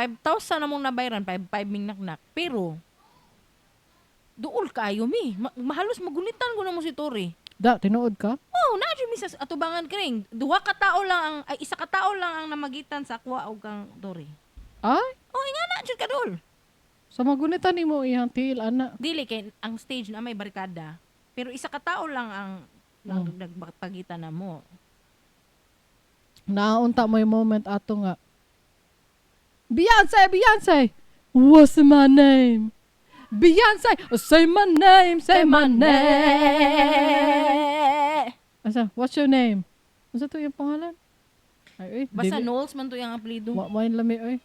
5,000 among nabayran, 5,500 ming naknak. Pero duol kaayo mi. Mahalos magunitan ko na mo si Tori. Da, tinuod ka? Oh, naa jud mi sa atubangan kring. Duha ka tawo lang ang ay, isa ka tawo lang ang namagitan sa akwa og kang Tori. Ay, Oh, nga na jud ka duol. sa magunitan nimo iyang tiil ana. Dili kay ang stage na may barkada. Pero isa ka tawo lang ang nagpagitan na mo. Naunta mo yung moment ato nga. Beyonce, Beyonce! What's my name? Beyonce! Oh, say my name, say my name! Asa, what's your name? Asa to yung pangalan? Ay, ay, Basta dili. Knowles man to yung apelyido. Wa mo lami, oy.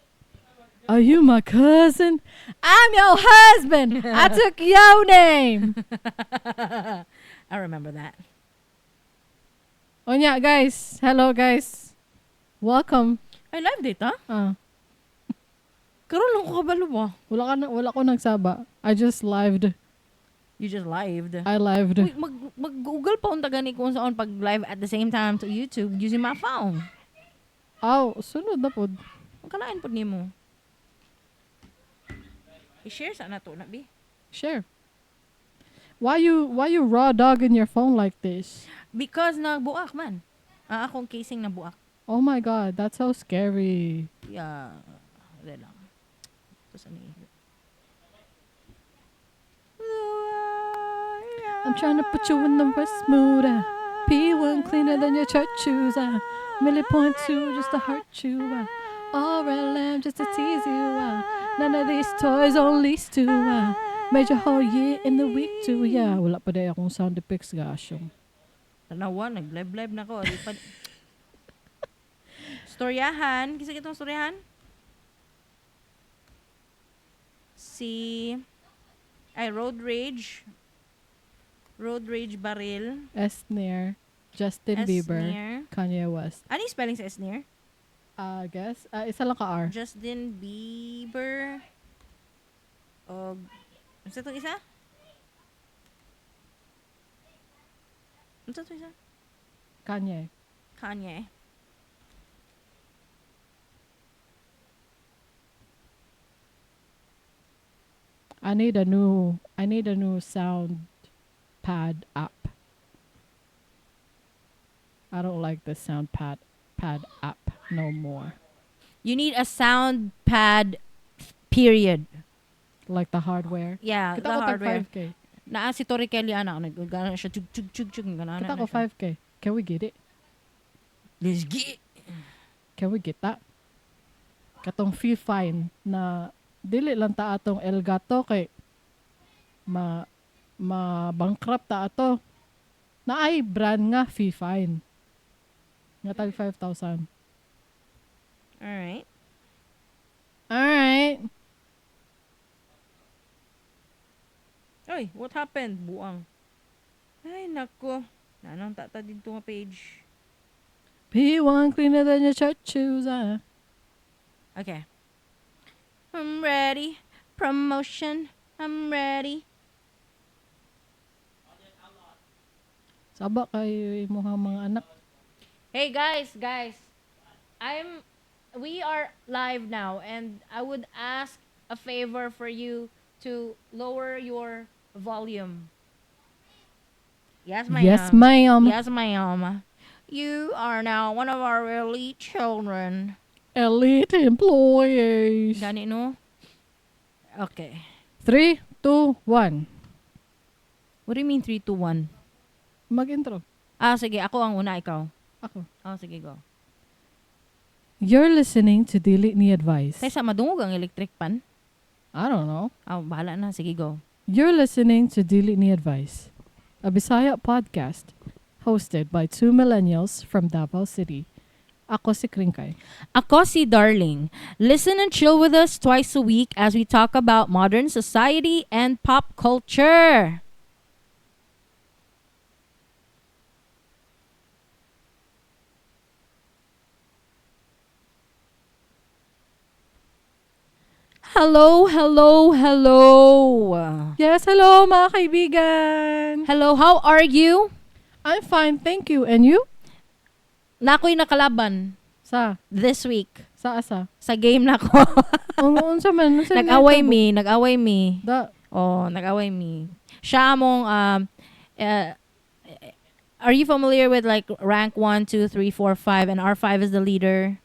Are you my cousin? I'm your husband! I took your name! I remember that. Onya, guys. Hello, guys. Welcome. Ay, live date, ha? Ah, Karon lang ko kabalo ba? wala ka na, wala ko nagsaba. I just lived. You just lived. I lived. Uy, mag-google pa unta gani kung saan pag live at the same time to YouTube using my phone. Aw, sunod na pod. Ang kalain pod nimo. I-share sa na to na bi. Share. Why you raw dogging your phone like this? Because nagbuak man. Ang akong casing nabuak. Oh my God, that's so scary. Yeah. Wala lang. Ito sa ni. I'm trying to put you in the worst mood. P1 cleaner than your church shoes. Milli point two just to hurt you. All red lamb just to tease you. None of these toys on lease to. Made your whole year in the week too. Yeah, wala pa day akong sound effects gasyong. Tanawa, nag-live-live na ko. Di pa... Storyahan. Kisa kitong storyahan? Si... Ay, Road Rage. Road Rage Baril. Esnir, Justin Bieber, Esnir. Kanye West. Ano yung spelling sa Esnir? I guess. Isa lang ka R. Justin Bieber. O... Ano sa itong isa? Ano sa itong isa? Kanye. Kanye. I need a new sound pad app. I don't like the sound pad app no more. You need a sound pad, period. Like the hardware. Yeah, Kita the ko tag hardware. 5K. Naa si Tori Kelly ana nagana siya chug chug chug chug gana Kita ko 5K. Can we get it? Let's get. Can we get that? Katong fee fine na dili lang ta atong Elgato kay ma bankrupt ta ato. Na ay brand nga fee fine. Nga tag 5,000. All right. Alright. Oy, what happened? Buang. Ay nako. Nanong tata dito nga page. P1 cleaner than your church shoes. Ah. Okay. I'm ready. Promotion. I'm ready. Saba kay imong mga anak. Hey guys, guys. We are live now and I would ask a favor for you to lower your volume. Yes, ma'am. Yes, ma'am. Yes, ma'am. You are now one of our elite children. Elite employees. Gani no? Okay. 3, 2, 1. What do you mean 3, 2, 1? Mag-intro. Ah, sige. Ako ang una, ikaw. Ako. Oh, sige, go. You're listening to Dili Ni Advice. Kaysa madungog ang electric pan. I don't know. Ah, bahala na. Sige, go. You're listening to Dili Ni Advice, a Bisaya podcast hosted by two millennials from Davao City. Ako si Kringkay. Ako si Darling. Listen and chill with us twice a week as we talk about modern society and pop culture. Hello, hello, hello. Yes, hello mga kaibigan. Hello, how are you? I'm fine, thank you. And you? Nako'y nakalaban Sa? this week. Sa asa? Sa game na ko. Ang unsa man? Unsa Nag-away nahitabo? mi, nag-away mi. Da. Oh, nag-away mi. Siya among are you familiar with like rank 1, 2, 3, 4, 5 and R5 is the leader?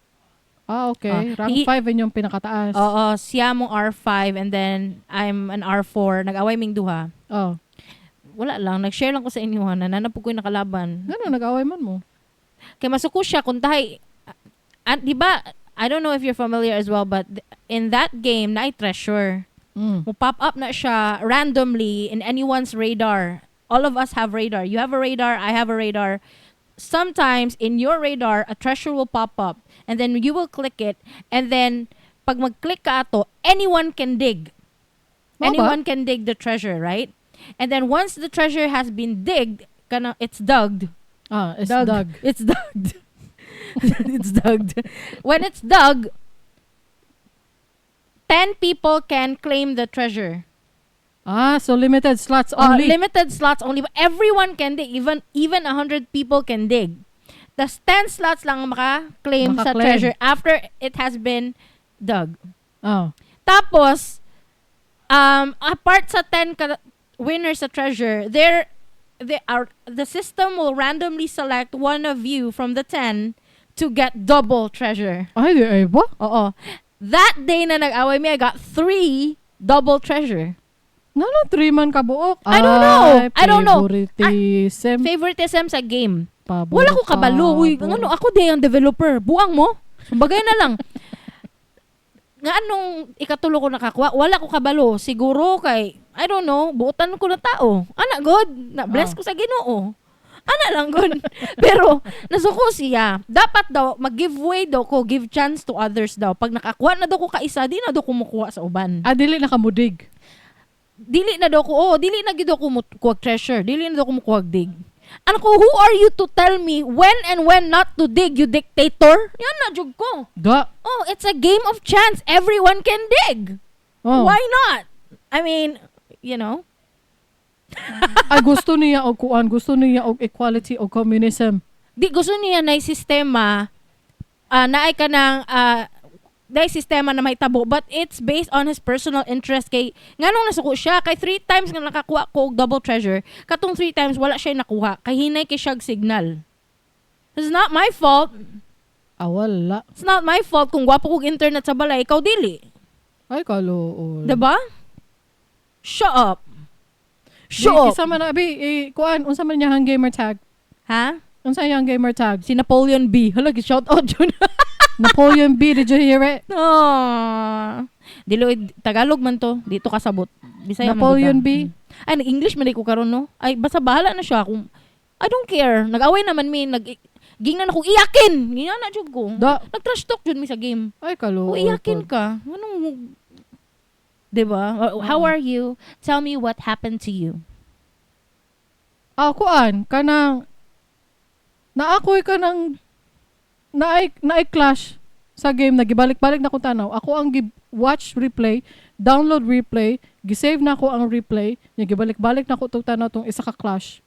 Ah, okay. Ah, Rank 5 yun yung pinakataas. Oo, siya among R5 and then I'm an R4. Nag-away ming duha. Oh. Wala lang, nag-share lang ko sa inyo ha, na nanapog ko yung nakalaban. Ngano nag-away man mo? Kay masuko siya kung tahay di ba, I don't know if you're familiar as well, but in that game naay treasure. Mo pop up na siya randomly in anyone's radar. All of us have radar. You have a radar, I have a radar. Sometimes in your radar, a treasure will pop up and then you will click it and then pag mag-click ka ato, anyone can dig. Mao ba? Anyone can dig the treasure, right? And then once the treasure has been digged, kana it's dug. Ah, it's Dug. dug. It's dug. It's dug. When it's dug, 10 people can claim the treasure. Ah, so limited slots only. Limited slots only. But everyone can dig. Even 100 people can dig. Tas 10 slots lang ang maka-claim sa Maka-claim. treasure after it has been dug. Oh. Tapos, apart sa 10 winners sa treasure, the system will randomly select one of you from the 10 to get double treasure. Ay, di ay ba? Oo. That day na nag-away me, I got three double treasure. Ngano 3 man ka buok? I don't know. Ay, I don't know. favoritism. Favoritism sa game. Pabor, Wala ko kabalo. Uy, pabor. ano, ako di ang developer. Buang mo. Bagay na lang. Nga anong ikatulo ko nakakuha, wala ko kabalo. Siguro kay, I don't know, buotan ko na tao. Ana, God. Na, bless Ah. ko sa Ginoo. Ana lang, God. Pero, nasuko siya. Dapat daw, mag-giveaway daw ko, give chance to others daw. Pag nakakuha na daw ko kaisa, di na daw kumukuha sa uban. Ah, dili na kamudig. Dili na daw ko, oh, dili na gid daw ko mukuha treasure. Dili na daw ko mukuha dig. Ano ko, who are you to tell me when and when not to dig, you dictator? Yan na, jug ko. Da. Oh, it's a game of chance. Everyone can dig. Oh. Why not? I mean, you know. Ay, gusto niya og kuan, gusto niya og equality o communism. Di gusto niya na sistema naay ka ng naay sistema na may tabo, but it's based on his personal interest kay nganong nasuko siya kay three times nga nakakuha ko og double treasure, katong three times wala siya nakuha kay hinay kay siyag signal. It's not my fault. Ah, wala. It's not my fault kung gwapo kog internet sa balay, ikaw dili. Ay, kaluol. Diba? Shut up. Shut Di, up. Isa man na, abi, eh, kuan, unsa man niya ang gamer tag? Ha? Unsa iyang gamer tag? Si Napoleon B. Hala, shout out yun. Napoleon B, did you hear it? Oh. Dilo Tagalog man to, dito kasabot. Bisaya man Napoleon gud B. ta. Ay, nag-English man di ko karon no. Ay, basta bahala na siya kung I don't care. Nag-away naman mi, nag gingnan ako iyakin. Gingnan na jud ko. Da. Nag-trash talk jud mi sa game. Ay, kaluol. O iyakin ka. Anong 'Di ba? How are you? Tell me what happened to you. Ah, kuan, kanang naakoy ka ng naay clash sa game na gibalik-balik na ko tanaw. Ako ang gi watch replay, download replay, gisave na ko ang replay, nya gibalik-balik na ko tong tanaw tong isa ka clash.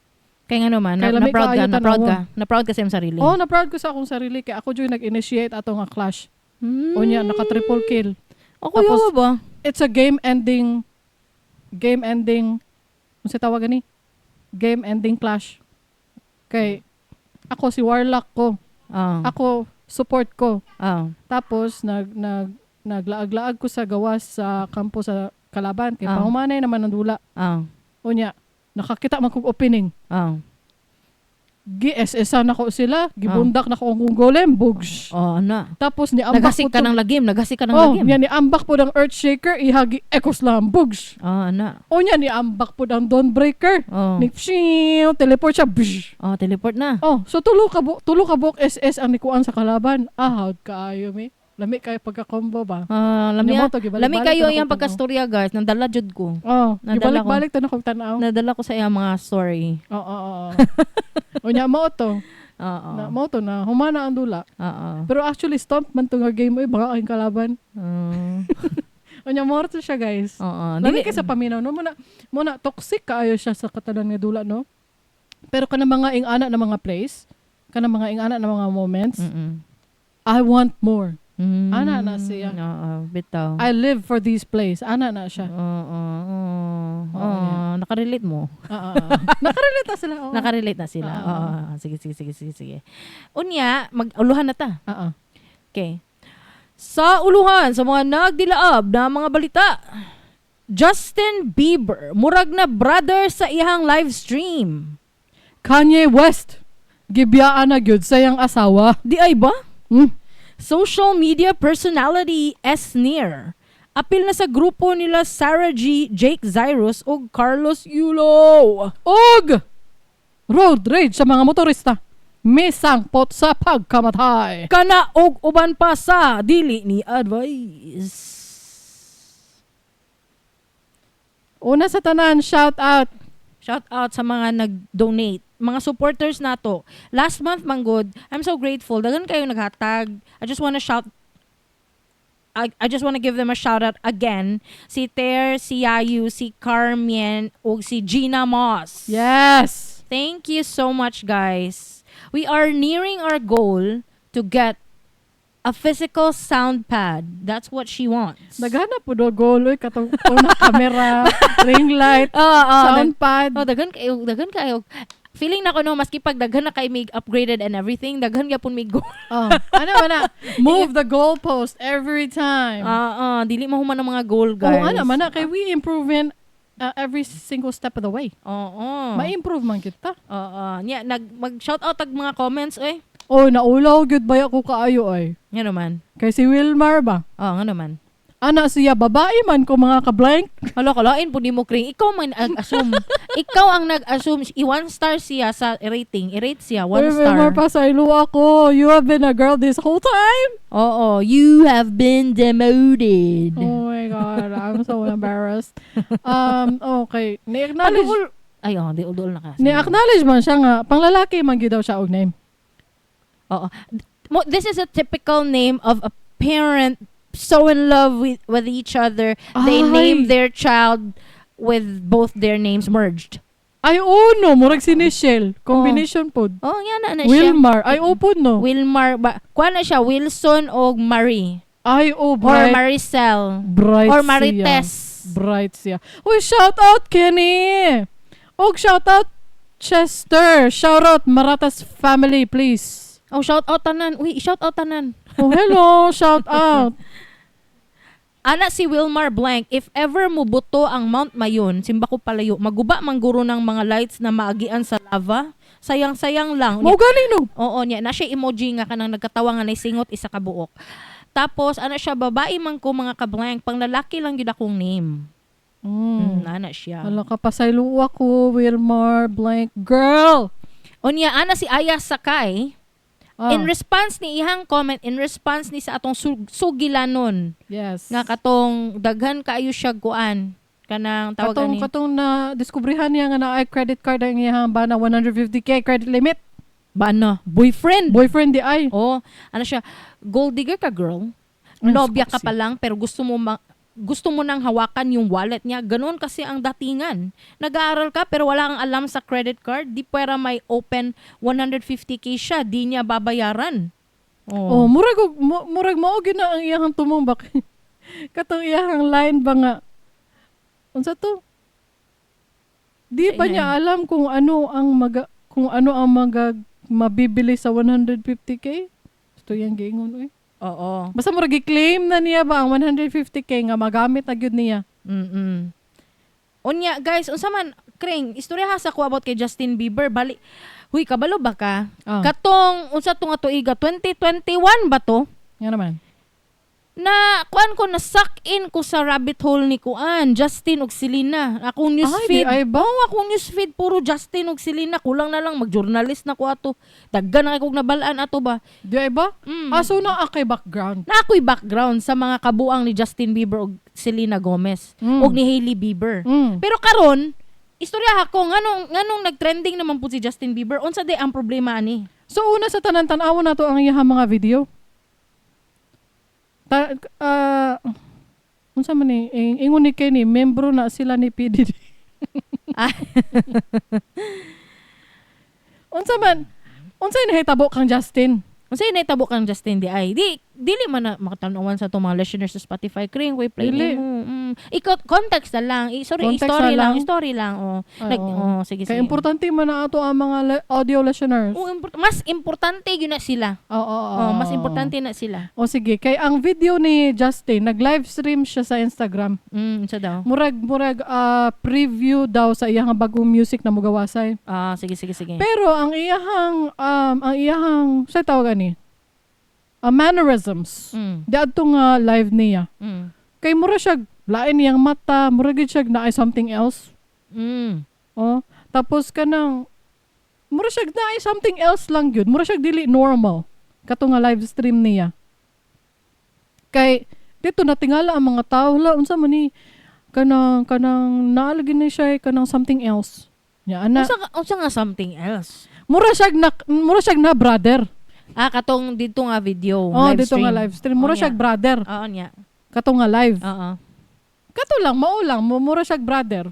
Kay nga naman, Kay na, lami na-proud ka, kaayo na-proud tanawa. ka. Na-proud ka sa iyong sarili. Oh, na proud ko sa akong sarili kay ako jud nag-initiate ato nga clash. Unya naka triple kill. Ako Tapos, yawa ba? It's a game ending unsa tawag gani? Game ending clash. Kay ako si Warlock ko. Oh. Ako support ko. Oh. Tapos nag nag naglaag-laag ko sa gawas sa kampo sa kalaban kay Ah. pahumanay naman ang dula. Oh. Unya nakakita man kog opening. Oh. Gi-SS na ko sila, gibundak na ko ang kong golem, bugs. Oh, ano? Tapos ni ambak Naghasik ka ng lagim, naghasik ka ng Oh, lagim. niya ni ambak po ng Earthshaker, ihagi Echo Slam, bugs. Oh, ano? O niya ni ambak po ng Dawnbreaker. Oh. Ni pshiw, teleport siya, bsh. Oh, teleport na. Oh, so tulo ka buok SS ang nikuan sa kalaban. Ah, howd kaayo mi. Lami kayo pagka-combo ba? Ah, lami, Nya mo to, gibalik-balik lami kayo na iyang ko tanaw. pagkastorya, guys. Nandala jud ko. Oh, Nadala ko. gibalik-balik to na kog tanaw. Nadala ko sa iyang mga story. Oo. Unya mao to. Oo. Na mao to na humana ang dula. Oo. Pero actually stomp man to nga game oy baka ang kalaban. Unya mao to siya, guys. Oo. Lami Dili- kay sa paminaw no mo na toxic kaayo siya sa katalan nga dula no. Pero kana mga ing-ana na mga plays, kana mga ing-ana na mga moments, Mm-mm. I want more. Ana na siya. Oo, bitaw. I live for these plays. Ana na siya. Oo. Oo, Oo, nakarelate mo. Ah. Nakarelate na sila. Oo. Nakarelate na sila. Oo. Oo. Sige, sige, sige, sige, sige. Unya, mag-uluhan na ta. Oo. Okay. Sa uluhan, sa mga nagdilaab na mga balita, Justin Bieber, murag na brother sa iyang live stream. Kanye West, gibiyaan na gyud sa iyang asawa. Di ay ba? Social media personality Esnir. Apil na sa grupo nila Sarah G, Jake Zyrus ug Carlos Yulo. Og road rage sa mga motorista. Misangpot sa pagkamatay. Kana og uban pa sa dili ni advice. Una sa tanan, shout out. Shout out sa mga nag-donate, mga supporters nato. Last month manggod, I'm so grateful. Daghan kayo naghatag. I just wanna give them a shout out again. Si Ter, si Yayu, si Carmien, ug si Gina Moss. Yes. Thank you so much, guys. We are nearing our goal to get a physical sound pad. That's what she wants. Naghanap po do goal oy, katong una camera, ring light, Oo, sound pad. Oh, daghan kayo, daghan kayo. Feeling na ko no, maski pag daghan na kay mig upgraded and everything, daghan gyapon mig goal. Oh, ano ba na? Move the goalpost every time. Ah, dili mahuman ang mga goal, guys. Oh, ano man na kay we improving every single step of the way. Oo. Ma-improve man kita. Oo. Nya nag mag shout out tag mga comments eh. Oh, naulaw gyud ba ako kaayo ay. Nga naman. Kay si Wilmar ba? Oh, nga naman. Ana siya babae man ko mga ka-blank. Hala, kalain po ni mo kring. Ikaw man nag-assume. Ikaw ang nag-assume. I-one star siya sa rating. I-rate siya one Uy, star. Wilmar, pasaylo ako. You have been a girl this whole time. Oo. You have been demoted. Oh my God, I'm so embarrassed. Okay. Ni-acknowledge, Paluhol. Ay, oh, di udol na ka. Sige. ni-acknowledge man siya nga, panglalaki man gyud daw siya og name. Oo. This is a typical name of a parent so in love with each other. They Ay. name their child with both their names merged. Ay, oh no, murag si Nichelle. Combination pod. Oh, nga na na siya. Wilmar. Ay, oh pod no. Wilmar ba? Kuha na siya, Wilson o Marie. Ay, oh, Or bright. Maricel. Bright Or siya. Marites. Bright siya. Uy, shout out, Kenny! Og shout out, Chester. Shout out, Maratas family, please. Oh, shout out tanan. Uy, shout out tanan. Oh, hello. Shout out. Ana si Wilmar Blank, if ever mubuto ang Mount Mayon, simba ko palayo, maguba mangguro ng mga lights na maagian sa lava. Sayang-sayang lang. Mao gani no. Oo niya, na siya emoji nga kanang nagkatawa nga singot isa ka buok. Tapos ana siya babae man ko mga ka-blank, pang lalaki lang gyud akong name. Ana siya. Hala ka, pasaylo ako, Wilmar Blank. Girl! Unya ana si Aya Sakay, Ah, in response ni ihang comment, in response ni sa atong sugilanon yes. nga katong daghan kaayo siya kuan kanang tawag Katong ani. katong na diskubrihan niya nga naay credit card ang iyang bana 150K credit limit. Ba ano? Boyfriend. Boyfriend di ay. Oh, ano siya? Gold digger ka, girl. Ay, Nobya ka sexy. pa lang pero gusto mo nang hawakan yung wallet niya. Ganon kasi ang datingan. Nag-aaral ka pero wala kang alam sa credit card. Di pwera may open 150K siya. Di niya babayaran. Oh, murag murag mao gyud na ang iyang tumong bak. Katong iyang line ba nga unsa to? Di Sa pa niya alam kung ano ang mabibili sa 150K. Gusto yang giingon oy. Oo. Basta murag gi-claim na niya ba ang 150K nga magamit na gyud niya. Unya, guys, unsa man, Kring, istorya ha sa ko about kay Justin Bieber. Bali, huy, kabalo ba ka? Ah, Katong, unsa to nga tuiga, 2021 ba to? Nga naman. Na kuan ko na suck in ko sa rabbit hole ni kuan Justin ug Selena. Akong Ay, di newsfeed. ay ba? Oo, akong newsfeed puro Justin ug Selena. Kulang na lang mag-journalist na ko ato. Daggan na kay kog nabalaan ato ba. Di ay ba? Aso na akay background. Na ako'y background sa mga kabuang ni Justin Bieber ug Selena Gomez ug ni Hailey Bieber. Pero karon, istorya ako nganong nagtrending naman po si Justin Bieber. Unsa day ang problema ani? So una sa tanan, tan-awon nato ang iyang mga video. Ta unsa man ni ingon ni Kenny, membro na sila ni PDD. Ah. Unsa man? Unsa nahitabo kang Justin? Unsay nahitabo kang Justin di ay? Di dili man na makatan-awan sa atong mga listeners sa Spotify. Kring way play Dili. nimo. Ikaw context na lang. Sorry, Context story na lang, lang. story lang. Oh. Ay, Nag, oo. oh, sige, Kay sige. importante man na ato ang mga audio listeners. Oh, mas importante yun na sila. Oo. Oh, mas importante na sila. O sige, kay ang video ni Justin, nag-live stream siya sa Instagram. Unsa daw? Murag preview daw sa iyang bagong music na mugawasay. Ah, sige, sige, sige. Pero ang iyahang sa tawag ani? Mannerisms. Diadto nga live niya. Kay mura siya lain niyang mata, mura gid siya naay something else. Oh, tapos kanang mura siya naay something else lang gyud. Mura siya dili normal kato nga live stream niya. Kay dito natingala ang mga tao, hala, unsa man ni kanang naalagi ni siya kanang something else. Nya ana. Unsa nga something else? Mura siya na brother. Ah, katong dito nga video, Oh, live dito stream. nga live stream. Mura Oh, siya niya. brother Oo niya. kato nga live. Oo. Kato lang mao lang mura siya brother.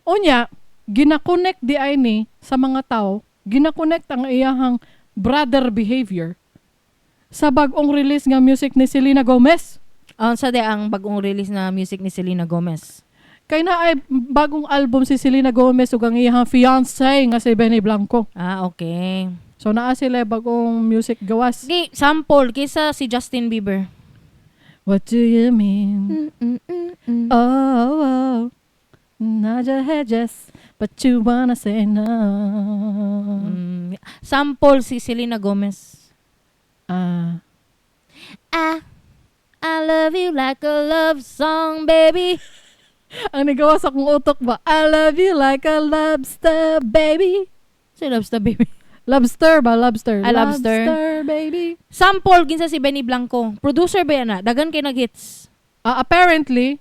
Unya, gina-connect di ay ni sa mga tao, gina-connect ang iyahang brother behavior sa bagong release nga music ni Selena Gomez. Ah, unsa di ang bagong release na music ni Selena Gomez? Kay na ay bagong album si Selena Gomez ug ang iyahang fiancé nga si Benny Blanco. Ah, okay. So naa sila bagong music gawas. Di sample kaysa si Justin Bieber. What do you mean? Oh, nod your head yes, but you wanna say no. Sample si Selena Gomez. Ah. I love you like a love song, baby. Ang nagawa sa akong utok ba? I love you like a lobster, baby. Si Lobster, baby. Lobster ba? Lobster. Ah, lobster. Lobster, baby. Sample kinsa si Benny Blanco. Producer ba yan na? Dagan kay nag-hits. Ah, apparently,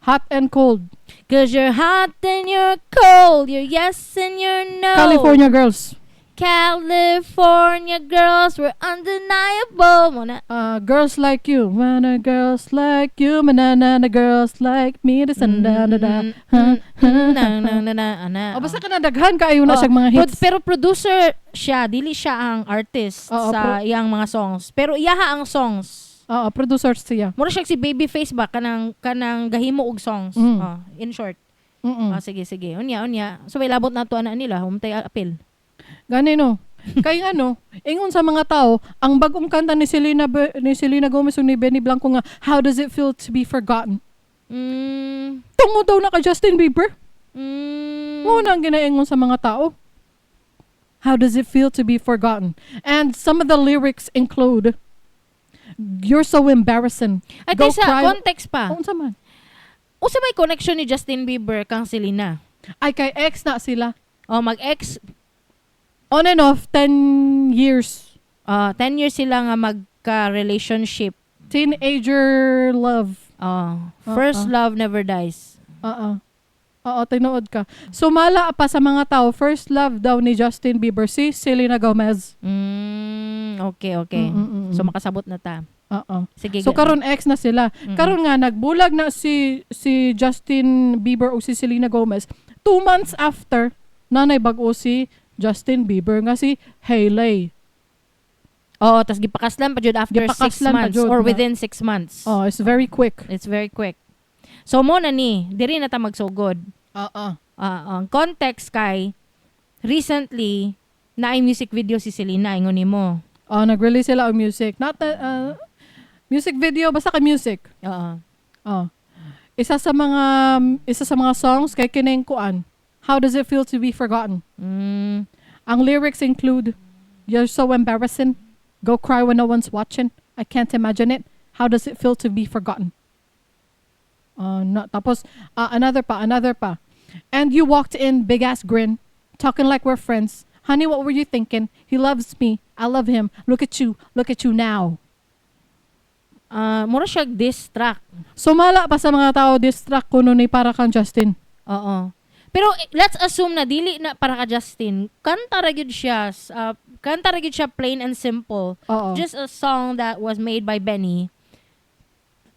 Hot and Cold. 'Cause you're hot and you're cold, you're yes and you're no. California Girls. California girls were undeniable. Mo na. Girls like you. Wanna girls like you. Manana girls like me. This and da da da. Ha, ha, Na, na, na, na, ana. Oh, basta ka na daghan kaayo na Oh, siyang mga hits. Pero producer siya, dili siya ang artist Oo, sa iyang mga songs. Pero iyaha ang songs. Oo, producer siya. Mura siya si Babyface ba kanang gahimo og songs. Oh, in short. Ah, sige, sige. Unya, unya. So may labot na to ana nila, humtay apil. Gani no. Kay ano, ingon sa mga tao, ang bagong kanta ni Selena Gomez ug ni Benny Blanco nga How Does It Feel to Be Forgotten? Tungod daw na kay Justin Bieber. Mo na ang ginaingon sa mga tao. How does it feel to be forgotten? And some of the lyrics include, "You're so embarrassing." Ay, Go sa cry. context pa. Unsa man? Unsa may connection ni Justin Bieber kang Selena? Ay, kay ex na sila. Oh, mag-ex On and off 10 years. 10 years sila nga magka-relationship. Teenager love. Oh, first love never dies. Oo. Oo, tinuod ka. Sumala pa sa mga tao, first love daw ni Justin Bieber si Selena Gomez. Okay. So makasabot na ta. Oo. Sige. So karon ex na sila. Karon nga nagbulag na si Justin Bieber o si Selena Gomez. 2 months after, nanay bag-o si Justin Bieber nga si Hailey. Oo, tas gipakaslan pa jud after 6 Gipakaslan pa months jud or na. within 6 months. Oh, it's very quick. It's very quick. So mo na ni, diri na ta magsugod. Oo. Ah, ang context kay recently naay music video si Selena ingon nimo. Oh, nag-release sila og music. Not the, music video, basta kay music. Oo. Oh. Isa sa mga songs kay kining kuan. How Does It Feel to Be Forgotten? Ang lyrics include, "You're so embarrassing. Go cry when no one's watching. I can't imagine it. How does it feel to be forgotten?" No, tapos another pa, another pa. "And you walked in, big ass grin, talking like we're friends. Honey, what were you thinking? He loves me. I love him. Look at you. Look at you now." Ah, mura siya diss track. Sumala pa sa mga tao, diss track kuno ni para kang Justin. Oo. Pero let's assume na dili na para ka Justin. Kanta ra gyud siya. Kanta ra gyud siya plain and simple. Oo. Just a song that was made by Benny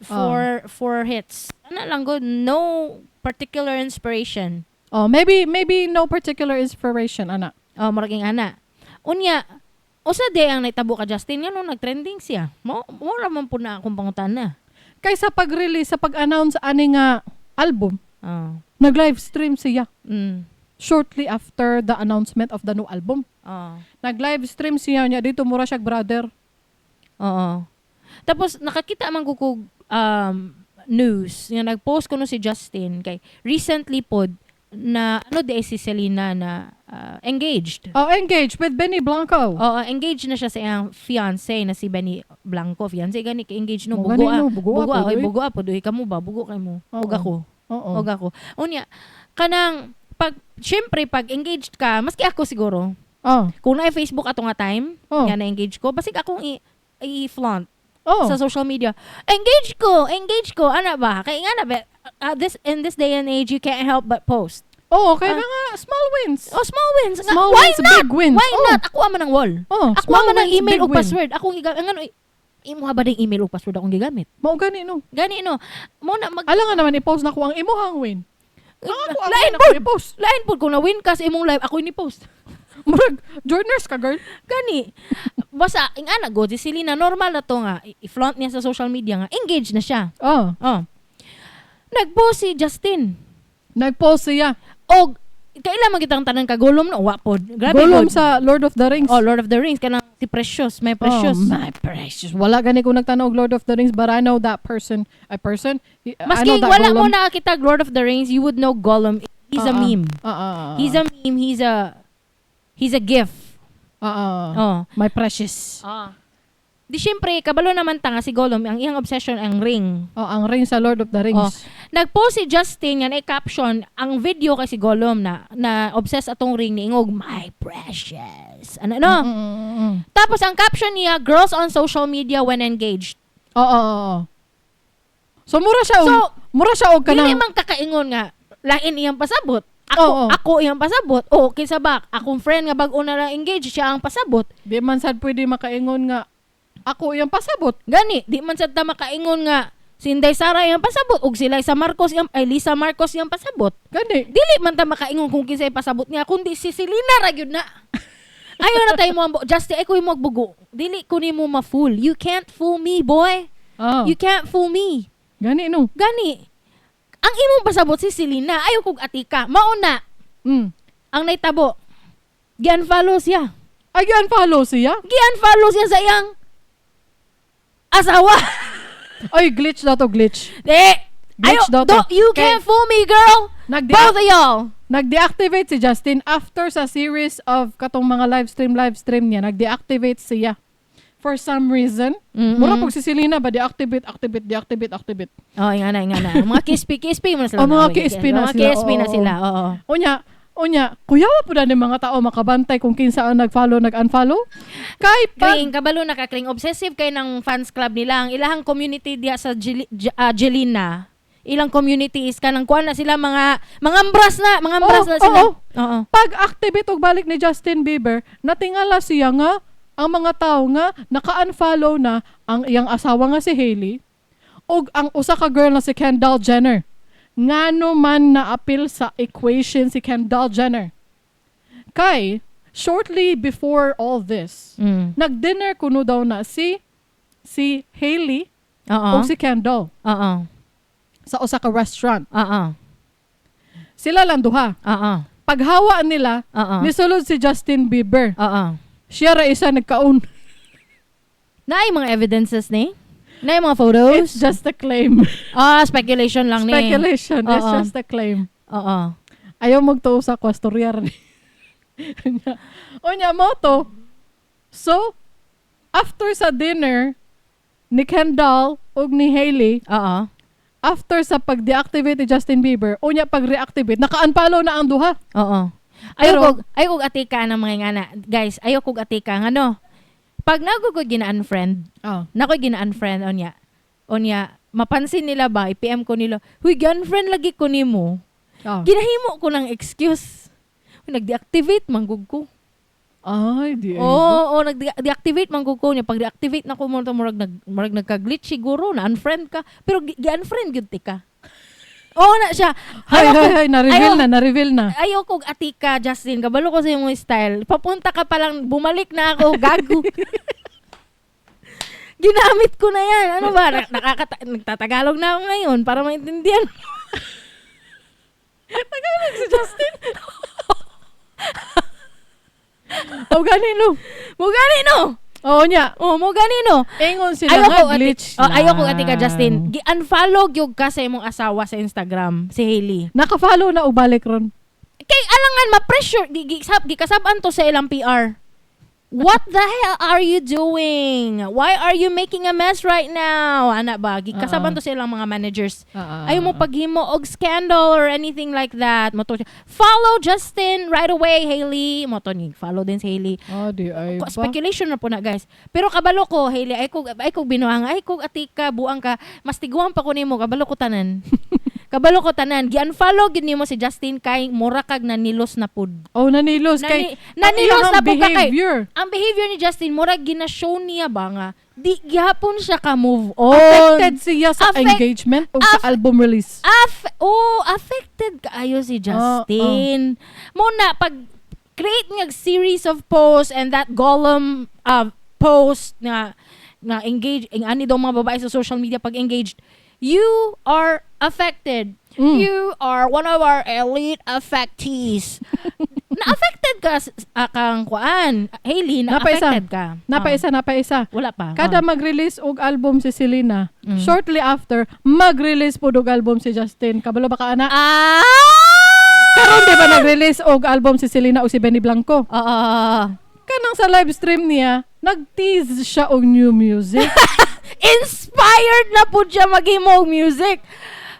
for hits. Ano lang good, no particular inspiration. Oh, maybe no particular inspiration, ana. Oh, murag ana. Unya, Usa di ang naitabo ka Justin nga nung nag-trending siya? Mo ra man po na akong pangutana. Kaysa pag-release, sa pag-announce ani nga album, nag-live stream siya shortly after the announcement of the new album. Nag-live stream siya niya dito mura siya brother. Oo. Tapos nakakita man ko kog news nga nag-post kuno si Justin kay recently pod na ano di ay si Selena na engaged. Oh, engaged with Benny Blanco. Oo, engaged na siya sa iyang fiancé na si Benny Blanco. Fiancé gani kay engaged no, Mo bugo gani ah. no, bugo Bugo ah, ah, oy, pod, oy. bugo ah, pod, oy, kamo ba, bugo kay mo. Oo. Ug ako. Oo. Og ako. Unya, kanang pag syempre pag engaged ka, maski ako siguro, Oh. kung na Facebook ato nga time, Oh. nga na-engage ko, basig akong i-flaunt sa social media. Engage ko, engage ko, ana ba? Kay nga na ba, this in this day and age you can't help but post. Oo, kaya Ah. nga small wins. Oh, small wins. Nga, Small why wins, not? big wins. Why Oh. not? Ako man ang wall. Oh, Ako small man ang wins, email big o win. password. Akong gigamit. Ang ano, imo ba ding email o password akong gigamit? Mao gani no. Gani no. Mo na mag Ala nga naman i-post na ko ang imuhang win. Ang ako ang Lain win ako pod. i-post. Lain pod kung na-win ka sa imong live, ako ni post. Murag journers ka, girl. Gani. Basta ing ana go si Selena normal na to nga i-flaunt niya sa social media nga engaged na siya. Oh, Oh. Nag-post si Justin. nag-post siya. Og kaila man kitang tanan ka Gollum no wa pod. Grabe Gollum pod. sa Lord of the Rings. Oh, Lord of the Rings kanang si Precious, may Precious. Oh, my precious. Wala gani ko nagtanaw og Lord of the Rings, but I know that person. A person? I Maski know that wala mo Gollum. nakakita Lord of the Rings, you would know Gollum. He's a Ah, ah. meme. Ah. He's a meme, he's a gif. Ah. Oh. My precious. Ah. Di syempre, kabalo naman ta nga si Gollum, ang iyang obsession ang ring. Oh, ang ring sa Lord of the Rings. Oh. Nagpost si Justin nga na caption ang video kay si Gollum na na obsessed atong ring ni ingog my precious. Ano no? Tapos ang caption niya, girls on social media when engaged. Oo. So mura siya og So, mura siya og Dili kanang man kakaingon nga lain iyang pasabot. Ako Oo. ako iyang pasabot. O kinsa ba akong friend nga bag-o na lang engaged siya ang pasabot. Di man sad pwede makaingon nga ako iyang pasabot. Gani, di man sad ta makaingon nga si Inday Sara iyang pasabot ug si Liza Marcos iyang ay Lisa Marcos iyang pasabot. Gani. Dili man ta makaingon kung kinsay pasabot niya kundi si Selena ra gyud na. Ayaw na tayo mo ang Justin, ay ko yung magbugo. Dili ko nimo ma-fool. You can't fool me, boy. Oh. You can't fool me. Gani no. Gani. Ang imong pasabot si Selena, ayaw kog atika. Mao na ang naitabo. Gi-unfollow siya. Ay, unfollow siya. Gi-unfollow siya sa iyang asawa. Ay, glitch na to, glitch. Eh, Glitch ayaw, daw to. don't, you can't fool me, girl. Both of y'all. Nag-deactivate si Justin after sa series of katong mga live stream niya. Nag-deactivate siya. For some reason. Mura pag si Selena ba, deactivate, activate, deactivate, activate. Oh, inga na. Mga KSP, KSP mo na sila. Oh, mga na, KSP na mga sila, KSP na oo. sila, oo. Unya, kuyawa po na ni mga tao makabantay kung kinsa ang nag-follow, nag-unfollow. Kay pag, Kring, kabalo na ka, Kring. Obsessive kay ng fans club nila. Ang ilahang community diya sa Jelina. Ilang community is kanang kuan na sila mga ambras na, mga ambras Oo, na sila. oo. Oo. Pag activate og balik ni Justin Bieber, natingala siya nga ang mga tao nga naka-unfollow na ang iyang asawa nga si Hailey ug ang usa ka girl na si Kendall Jenner. Ngano man na-appeal sa equation si Kendall Jenner? Kay shortly before all this, nag-dinner kuno daw na si si Hailey Oo. ug si Kendall Oo. sa usa ka restaurant. Oo. Sila lang duha. Oo. Paghawa nila, Oo. nisulod si Justin Bieber. Oo. Siya ra isa nagkaon. Naay mga evidences ni? Naay mga photos? It's just a claim. Ah, speculation lang ni. Speculation. It's Oo. just a claim. Oo. Ayaw magtuo sa kwastorya ra ni. Unya mo to. So, after sa dinner ni Kendall ug ni Hailey, Oo. after sa pag-deactivate ni Justin Bieber, unya pag-reactivate, naka-unfollow na ang duha. Oo. Ayaw kog atika ng mga ingana. Guys, ayaw kog atika ngano. Pag nagugod gina-unfriend, Oh. nakoy gina-unfriend onya. Onya, mapansin nila ba, i-PM ko nila, "Huy, gi-unfriend lagi ko nimo." Oh. Ginahimo ko ng excuse. Huy, nag-deactivate manggug ko. Ay, di. Oo, oh, nag-deactivate man ko niya. Pag deactivate na ko mo murag nag murag nagka-glitch siguro na unfriend ka. Pero gi-unfriend gyud ti ka. Oo na siya. Hay, Ayaw hay, hay, na-reveal na, na-reveal na. Ayaw kog atika, Justin. Kabalo ko sa imong style. Papunta ka pa lang, bumalik na ako, gago. Ginamit ko na yan. Ano ba? Nagtatagalog na ako ngayon para maintindihan. Tagalog si Justin. O gani no. Mo gani no? Oo niya. Oh, mo gani no? Ingon sila Ayaw nga ko ati, glitch oh, ayaw ko ati ka, lang. Justin. Gi-unfollow gyud ka sa imong asawa sa Instagram, si Hailey. Naka-follow na ubalik ron. Kay alangan ma-pressure gikasab-an to sa ilang PR. What the hell are you doing? Why are you making a mess right now? Ana ba? Gikasaban to sa ilang mga managers. Ayaw mo paghimo og scandal or anything like that. Mo to, follow Justin right away, Hailey. Mo to ni follow din si Hailey. Oh, di ay ba? Speculation na po na, guys. Pero kabalo ko, Hailey, ay kog binuang, ay kog atika, buang ka, mas tiguan pa ko nimo, kabalo ko tanan. Kabalo ko tanan. Gi-unfollow gid nimo si Justin kay mura kag nanilos na pud. Oh, nanilos kay Nanilos ang na pud ka kay behavior. ang behavior ni Justin mura gina-show niya ba nga di gihapon siya ka move on. Affected siya sa engagement o sa album release. Oh, affected kaayo si Justin. Mo na pag create nga series of posts and that Gollum post nga nga engage ang ani daw mga babae sa social media pag engaged, you are affected. You are one of our elite affectees. Na-affected ka kang kuan. Hailey, Napaisa. na-affected ka. Napaisa, napaisa. Wala pa. Kada mag-release og album si Selena, shortly after, mag-release pod og album si Justin. Kabalo ba ka ana? Ah! Karon di ba nag-release og album si Selena o si Benny Blanco? Oo. Kanang sa live stream niya, nag-tease siya og new music. Inspired na po siya maghimo og music.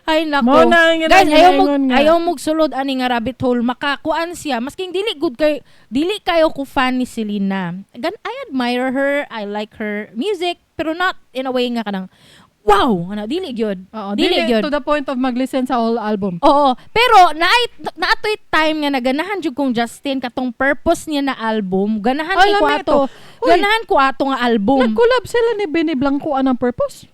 Ay nako. Mao na ang Guys, ayaw mo ginaingon nga. ayaw mo sulod ani nga rabbit hole. Makakuan siya. Masking dili good kay dili kayo ko fan ni Selena. Gan I admire her, I like her music, pero not in a way nga kanang wow, ano dili gyud. Oo, Dili dili gyud. to the point of mag-listen sa whole album. Oo, pero naay naatoy time nga naganahan jud kong Justin katong purpose niya na album. Ganahan Ay, ko lami ato. ito. Uy. Ganahan ko ato nga album. Nag-collab sila ni Benny Blanco anang purpose?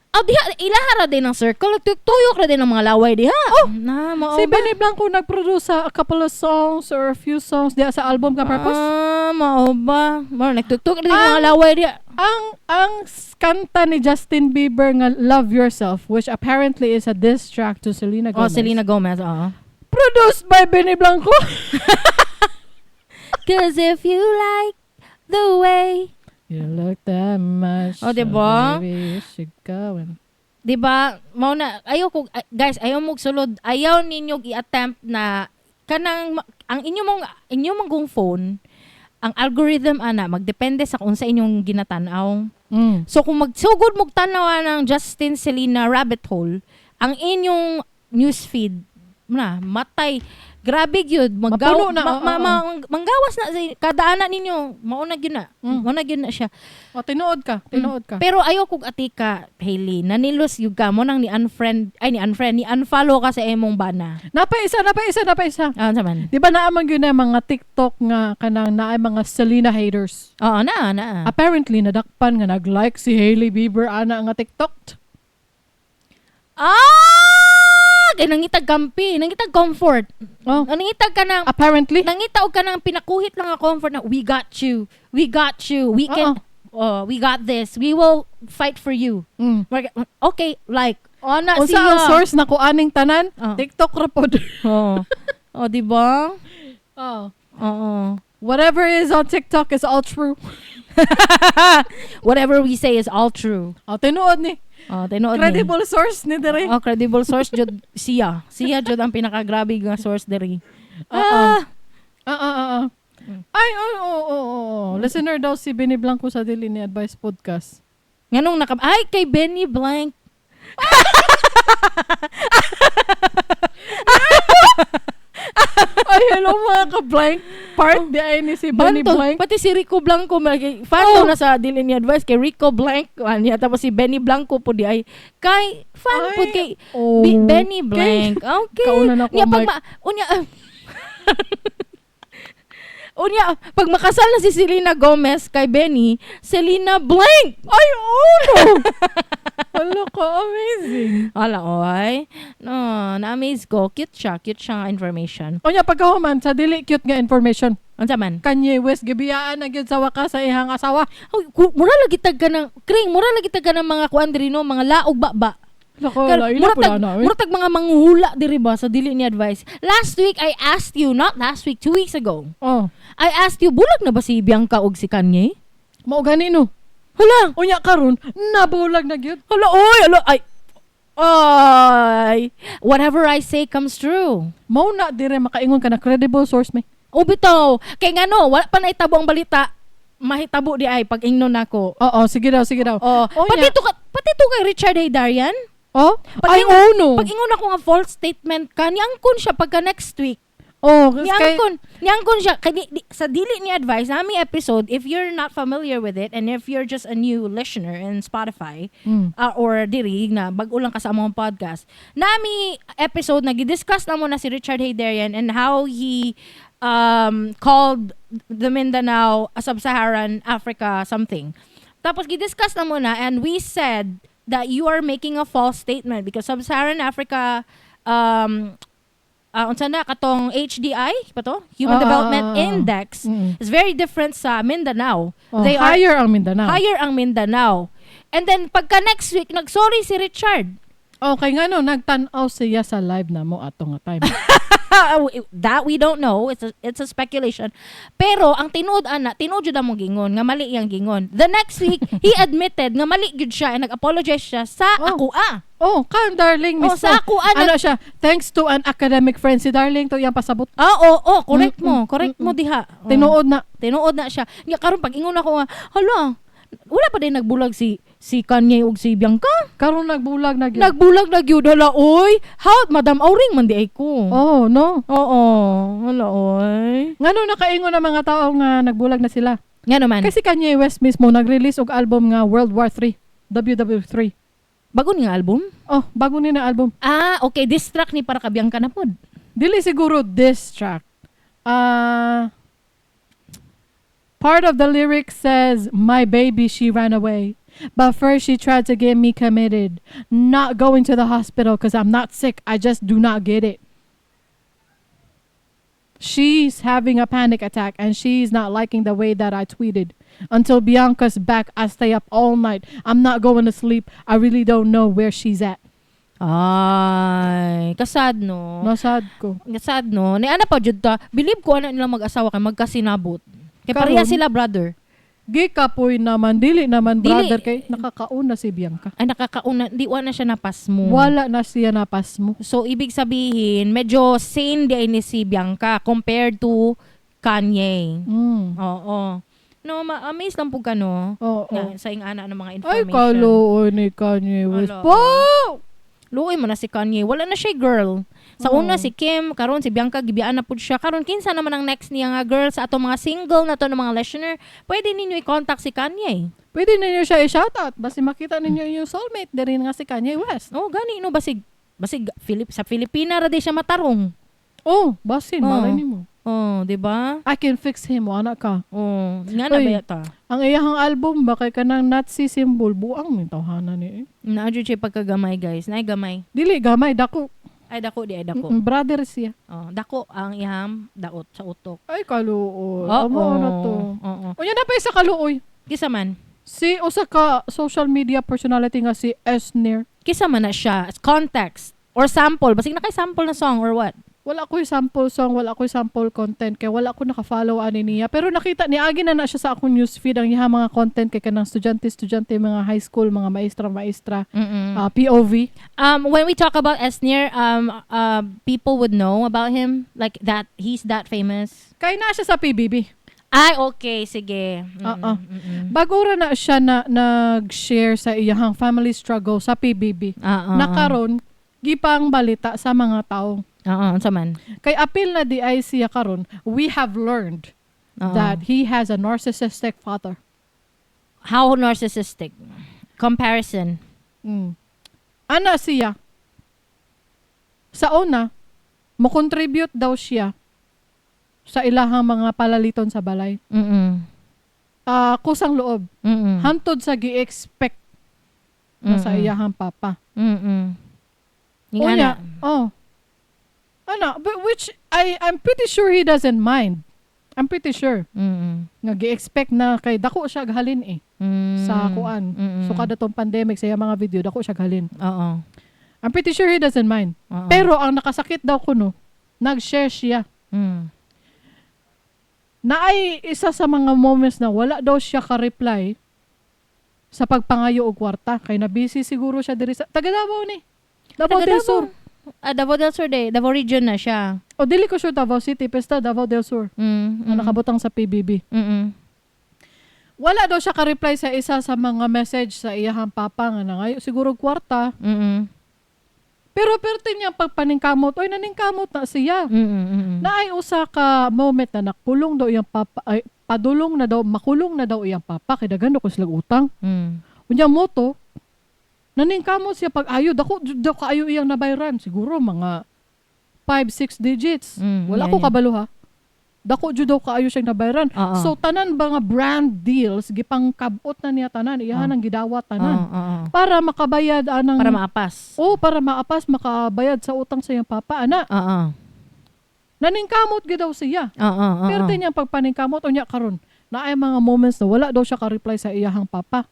Oh, diha ilahara din ang circle. Tuyok ra din ang mga laway diha. Oh, na mao Si ba? Benny Blanco nag-produce sa a couple of songs or a few songs diha sa album ka purpose. Ah, mao ba? Mao nagtugtog ra din ang mga laway diha. Ang kanta ni Justin Bieber nga Love Yourself, which apparently is a diss track to Selena Oh, Gomez. Selena Gomez, oo. Produced by Benny Blanco. 'Cause if you like the way, You look that much. Oh, diba? Baby, you should go and 'di ba? Mao na ayaw ko guys, ayaw mo sulod, ayaw ninyo i-attempt na kanang ang inyo mong gong phone, ang algorithm ana magdepende sa kung sa inyong ginatan-aw. So kung magsugod mong tanaw ng Justin Selena rabbit hole, ang inyong newsfeed na matay, grabe gyud maggaw Mapuno na, oo, manggawas na sa kada ana ninyo, mao na gyud na. Mao na gyud na siya. O, tinuod ka. Tinuod ka. Pero ayaw kog atika, Hailey, nanilos gyud ka mo nang ni unfriend ay ni unfriend ni unfollow ka sa imong bana. Napaisa, napaisa, napaisa. Ah, unsa man? Di ba naaman gyud na mga TikTok nga kanang naay mga Selena haters? Oo, na na. Apparently nadakpan nga nag-like si Hailey Bieber ana nga TikTok. Ah! Kay nangitag kampi, nangitag comfort. Oh, Nangitag ka ng apparently. Nangita og kanang pinakuhit lang nga comfort na we got you. We got you. We can oh, we got this. We will fight for you. Okay, like ana Unsa siya. ang source na kuaning tanan? Oh. TikTok ra pod. Oh. Oh, di ba? Oh. Oo. Whatever is on TikTok is all true. Whatever we say is all true. Oh, tinuod ni. Oh, tinuod ni. Credible source ni dere. Oh, credible source jud siya. Siya jud ang pinakagrabe nga source diri. Oo. Ah, Ah. Ay, oo. Listener daw si Benny Blanco sa Dili ni Advice Podcast. Nganong naka ay kay Benny Blank. Ay, hello mga ka-blank. Part di ay ni si Benny Bantog, Blank. Pati si Rico Blanco fan Oh. daw na sa Dili ni Advice kay Rico Blank niya tapos si Benny Blanco po di ay kay fan Ay, po kay oh. Benny Blank. Okay. Kauna na ko, Unya, pag Mike. unya unya pag makasal na si Selena Gomez kay Benny, Selena Blank. Ay, oh no! Wala ko, amazing. Wala, oy. No, na-amaze ko. Cute siya. Cute siya nga information. Unya pagkahuman sa dili cute nga information. Unsa man? Kanye West gibiyaan na gyud sa wakas sa iyang asawa. Uy, mura lagi tag ka ng kring, mura lagi tag ka ng mga kuan diri no, mga laog ba. Lako, Kar- laila mura pula tag, na. Oy. mura tag mga manghuhula diri ba sa dili ni advice. Last week I asked you, not last week, 2 weeks ago. Oh, I asked you, bulag na ba si Bianca og si Kanye? Mao gani no. Hala, Unya karon nabulag na gyud. Hala, oy, hala, ay. Ay. Whatever I say comes true. Mao na dire makaingon ka na credible source may. O bitaw, kay ngano, wala pa naitabo ang balita, mahitabo di ay pag ingnon nako. Oo, sige daw, sige daw. Oh, Unya. pati to kay Richard Heydarian. Oh, Pag ay ingon- oh no. Pag ingon ako nga false statement ka, niangkon siya pagka next week. Oh, kay Niangkon siya kay sa dili ni advice nami episode, if you're not familiar with it and if you're just a new listener in Spotify or diri na bag-o lang ka sa among podcast. Nami episode na gidiscuss na mo na si Richard Heydarian and how he called the Mindanao a sub-Saharan Africa something. Tapos gidiscuss na mo na and we said that you are making a false statement because sub-Saharan Africa unsa na katong HDI pa to? Human Development Index is very different sa Mindanao. Oh, They are higher ang Mindanao. higher ang Mindanao. And then pagka next week nagsorry si Richard. Okay nga no, nagtan-aw siya sa live na mo ato nga time. That we don't know. It's a speculation. Pero ang tinuod ana, tinuod jud among gingon nga mali iyang gingon. The next week he admitted nga mali gyud siya and nag-apologize siya sa Oh. ako ah. Oh, kan darling Oh, mismo. sa ako ah, Ano siya? Thanks to an academic friend si darling to iyang pasabot. Ah, oo, oh, correct mo. Correct mo diha. Oh. Tinuod na. Tinuod na siya. Nya karon pag ingon ako nga, hala, wala pa din nagbulag si si Kanye ug si Bianca. Karon nagbulag na gyud. Nagbulag na gyud, hala oy. How Madam Auring man di ay ko. Oh, no. Oo, hala oy. Ngano nakaingon ang mga tao nga nagbulag na sila? Nga naman. Kasi Kanye West mismo nag-release og album nga World War 3, WW3. Bago ni nga album? Oh, bago ni na album. Ah, okay, diss track ni para ka Bianca na pod. Dili siguro diss track. Part of the lyric says, "My baby, she ran away. But first she tried to get me committed. Not going to the hospital because I'm not sick. I just do not get it. She's having a panic attack and she's not liking the way that I tweeted. Until Bianca's back, I stay up all night. I'm not going to sleep. I really don't know where she's at." Ay, kasad no. Nasad ko. Kasad no. Ni ana pa jud ta. Believe ko ana nila mag-asawa kay magkasinabot. Kay pareha Karon? sila brother. Gikapoy naman, dili naman Dili. brother kay nakakauna si Bianca. Ay nakakauna, di wa na siya napasmo. Wala na siya napasmo. So ibig sabihin, medyo sane di ay ni si Bianca compared to Kanye. Oo. No, ma-amaze lang po ka no. Oo. Nga, sa ing ana ng mga Ay, information. kaluoy ni Kanye West. Ala. Po! Luoy mo na si Kanye. Wala na siya girl. Sa Oo. una si Kim, karon si Bianca gibiyaan na pud siya. Karon kinsa naman ang next niya nga girl sa atong mga single na to ng mga listener, pwede ninyo i-contact si Kanye. Pwede ninyo siya i-shoutout. Basta makita ninyo yung soulmate din nga si Kanye West. Oh, gani no basig basig Philip sa Filipina ra di siya matarong. Oh, basin, Oo. malay nimo. Oh, di ba? I can fix him, wala ka. Oh, nga na Uy. ba ta? Ang iyahang album ba kay kanang Nazi symbol buang ni tawhana ni. Eh. Naa jud siya pagkagamay, guys. Naay gamay. Dili gamay dako. Ay dako di ay dako. Brother siya. Oh, dako ang iyang daot sa utok. Ay kaluoy. Oo. Amo na to. Oo. Unya na pa isa kaluoy. Kisa man. Si usa ka social media personality nga si Esnir. Kisa man na siya. Context or sample. Basig na kay sample na song or what? Wala ko'y sample song, wala ko'y sample content kay wala ko naka-follow ani niya. Pero nakita ni agi na na siya sa akong newsfeed ang iya mga content kay kanang estudyante, estudyante, mga high school, mga maestra, maestra, POV. When we talk about Esnir, people would know about him, like that he's that famous. Kay na siya sa PBB. Ay, okay, sige. Oo. Bago ra na siya na nag-share sa iyahang family struggle sa PBB. Na Na karon gipang balita sa mga tao. Oo, unsa man. Kay apil na di ay siya karon, we have learned Oo. that he has a narcissistic father. How narcissistic. Comparison. Ana siya. Sa una, mo-contribute daw siya sa ilahang mga palaliton sa balay. Kusang loob. Hantod sa gi-expect na sa iyahang papa. Yung Unya, ana. oh. Ana, but which I'm pretty sure he doesn't mind. I'm pretty sure nga gi-expect na kay dako siya halin eh sa kuan. So kada tong pandemic sa iyang mga video, dako siya halin. I'm pretty sure he doesn't mind. Pero ang nakasakit daw kuno, nag-share siya. Naay isa sa mga moments na wala daw siya ka-reply sa pagpangayo og kwarta kay na busy siguro siya diri sa taga Davao ni. Davao Taga del Davao. Sur. Ah, Davao del Sur de, Davao region na siya. O dili ko sure Davao City, basta Davao del Sur nga nakabutang sa PBB. Wala daw siya ka-reply sa isa sa mga message sa iyahang papa nga nangayo siguro og kwarta. Pero perte niya pagpaningkamot, oy, naningkamot na siya. Naay usa ka moment na nakulong daw iyang papa, ay, padulong na daw, makulong na daw iyang papa kay daghan daw ko sila utang. Unya moto, naningkamot siya pag ayo, dako jud daw kaayo iyang nabayran, siguro mga 5 6 digits. Wala ko kabalo ha. Dako jud daw kaayo siyang nabayran. Oo. So tanan ba nga brand deals gipangkabot na niya tanan, iyahan ang gidawat tanan Oo. para makabayad anang Para maapas. Oh, para maapas, makabayad sa utang sa iyang papa ana. Naningkamot gid daw siya. Oo, oo. Pero niyang pagpaningkamot unya karon, naay mga moments na wala daw siya ka-reply sa iyahang papa.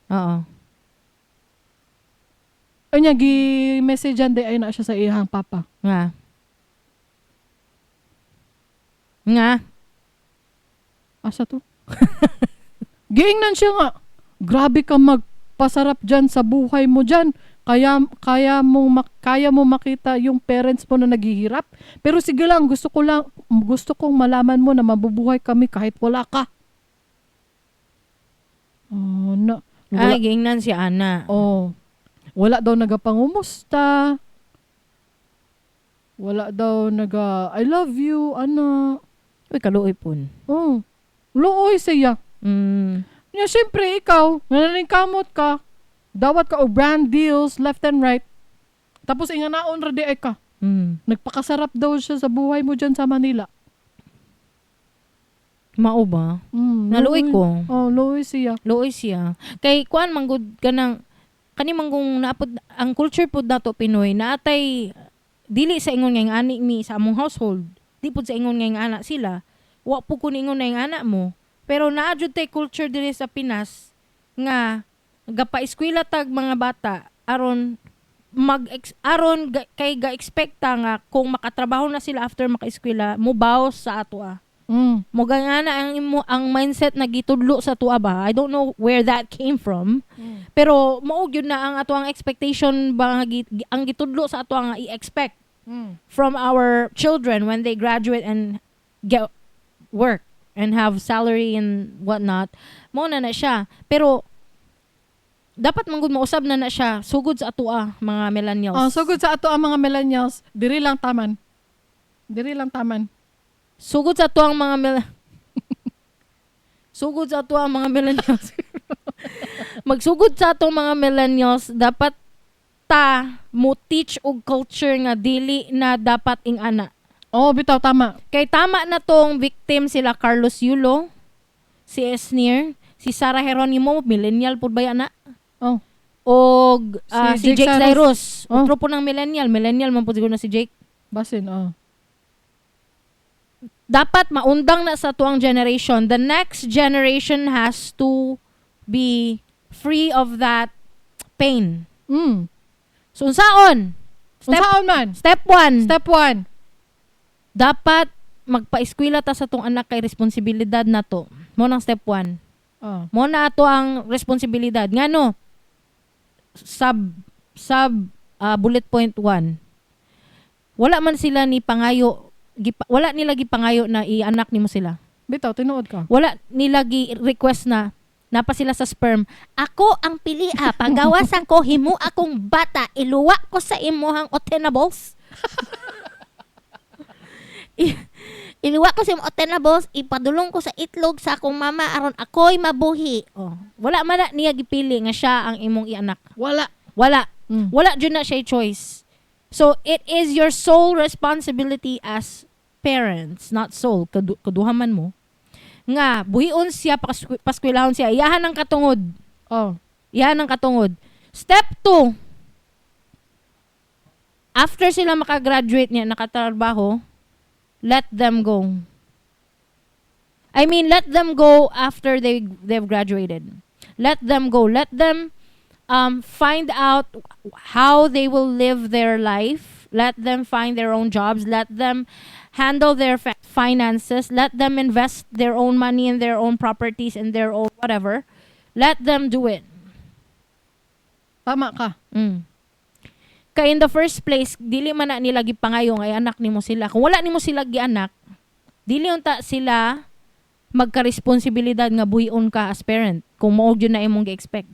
Unya gi-messagean di ay na siya sa iyahang papa. Nga. Nga. Asa to? Giingnan siya nga, "Grabe ka magpasarap dyan sa buhay mo dyan. Kaya, kaya mo makita yung parents mo na naghihirap. Pero sige lang, gusto kong malaman mo na mabubuhay kami kahit wala ka." Oh, na. Wala, Ay, giingnan si Ana. Oh. Wala daw nagapangumusta. Wala daw naga, "I love you," ano. Uy, kaluoy pun. Oh. Luoy siya. Ya, syempre, ikaw, nananingkamot ka, dawat ka og brand deals left and right. Tapos inganaon ra di ay ka. Nagpakasarap daw siya sa buhay mo dyan sa Manila. Mao ba? Naluoy Luoy. ko. Oh, luoy siya. Luoy siya. Kay kuan manggod kanang kani manggong naapod ang culture pod nato Pinoy naatay dili sa ingon nga ani mi sa among household. Di pod sa ingon nga anak sila. Wa po ko ningon nga anak mo. Pero naa jud tay culture diri sa Pinas nga gapa-eskwela tag mga bata aron mag aron ga, kay ga-expecta nga kung makatrabaho na sila after makaeskwela, mubawas sa ato ah. Mo nga na ang imo ang mindset na gitudlo sa tuwa ba. I don't know where that came from. Pero mao gyud na ang ato ang expectation ba nga ang gitudlo sa ato ang i-expect from our children when they graduate and get work and have salary and whatnot. Mao na na siya. Pero dapat manggod mausab na na siya sugod sa atoa mga millennials. Oh, sugod sa ato ang mga millennials, diri lang taman. Diri lang taman. Sugod sa ato ang mga millennials. Magsugod sa atong mga millennials, dapat ta mo teach og culture nga dili na dapat ing ana. Oh, bitaw tama. Kay tama na tong victim sila Carlos Yulo, si Esnir, si Sarah Geronimo, millennial pud ba yan na? Oh. Og si Si Jake Jake Cyrus. Oh. Otro po ng millennial, millennial man pud siguro na si Jake. Basin, oh. Dapat maundang na sa tuang generation. The next generation has to be free of that pain. So, unsaon? Step, Unsaon man? Step one. Step one. Dapat magpa-eskwela ta sa tong anak kay responsibilidad na to. Mo nang step one. Oh. Mo na ato ang responsibilidad. Ngano? Sub sub bullet point one. Wala man sila ni pangayo wala nila gipangayo na i-anak nimo sila. Bitaw, tinuod ka. Wala nila gi-request na napa sila sa sperm. Ako ang pilia, pagawasan ko himo akong bata, iluwa ko sa imuhang otenables. Iluwa ko sa imong otenables, ipadulong ko sa itlog sa akong mama aron ako'y mabuhi. Oh, wala man na niya gipili nga siya ang imong ianak. Wala. Wala. Wala jud na siya choice. So it is your sole responsibility as parents, not sole, kaduha man mo, nga buhion siya, paskwilahon siya, iyahan ang katungod. Oh. Iyahan ang katungod. Step 2. After sila makagraduate niya, nakatrabaho, let them go. I mean, let them go after they've graduated. Let them go. Let them find out how they will live their life. Let them find their own jobs. Let them handle their finances. Let them invest their own money in their own properties and their own whatever. Let them do it. Tama ka. Kay in the first place, dili man na nila gipangayo ay anak nimo sila. Kung wala nimo sila gianak, dili unta sila magka-responsibilidad nga buhion ka as parent kung mao gyud na imong gi-expect.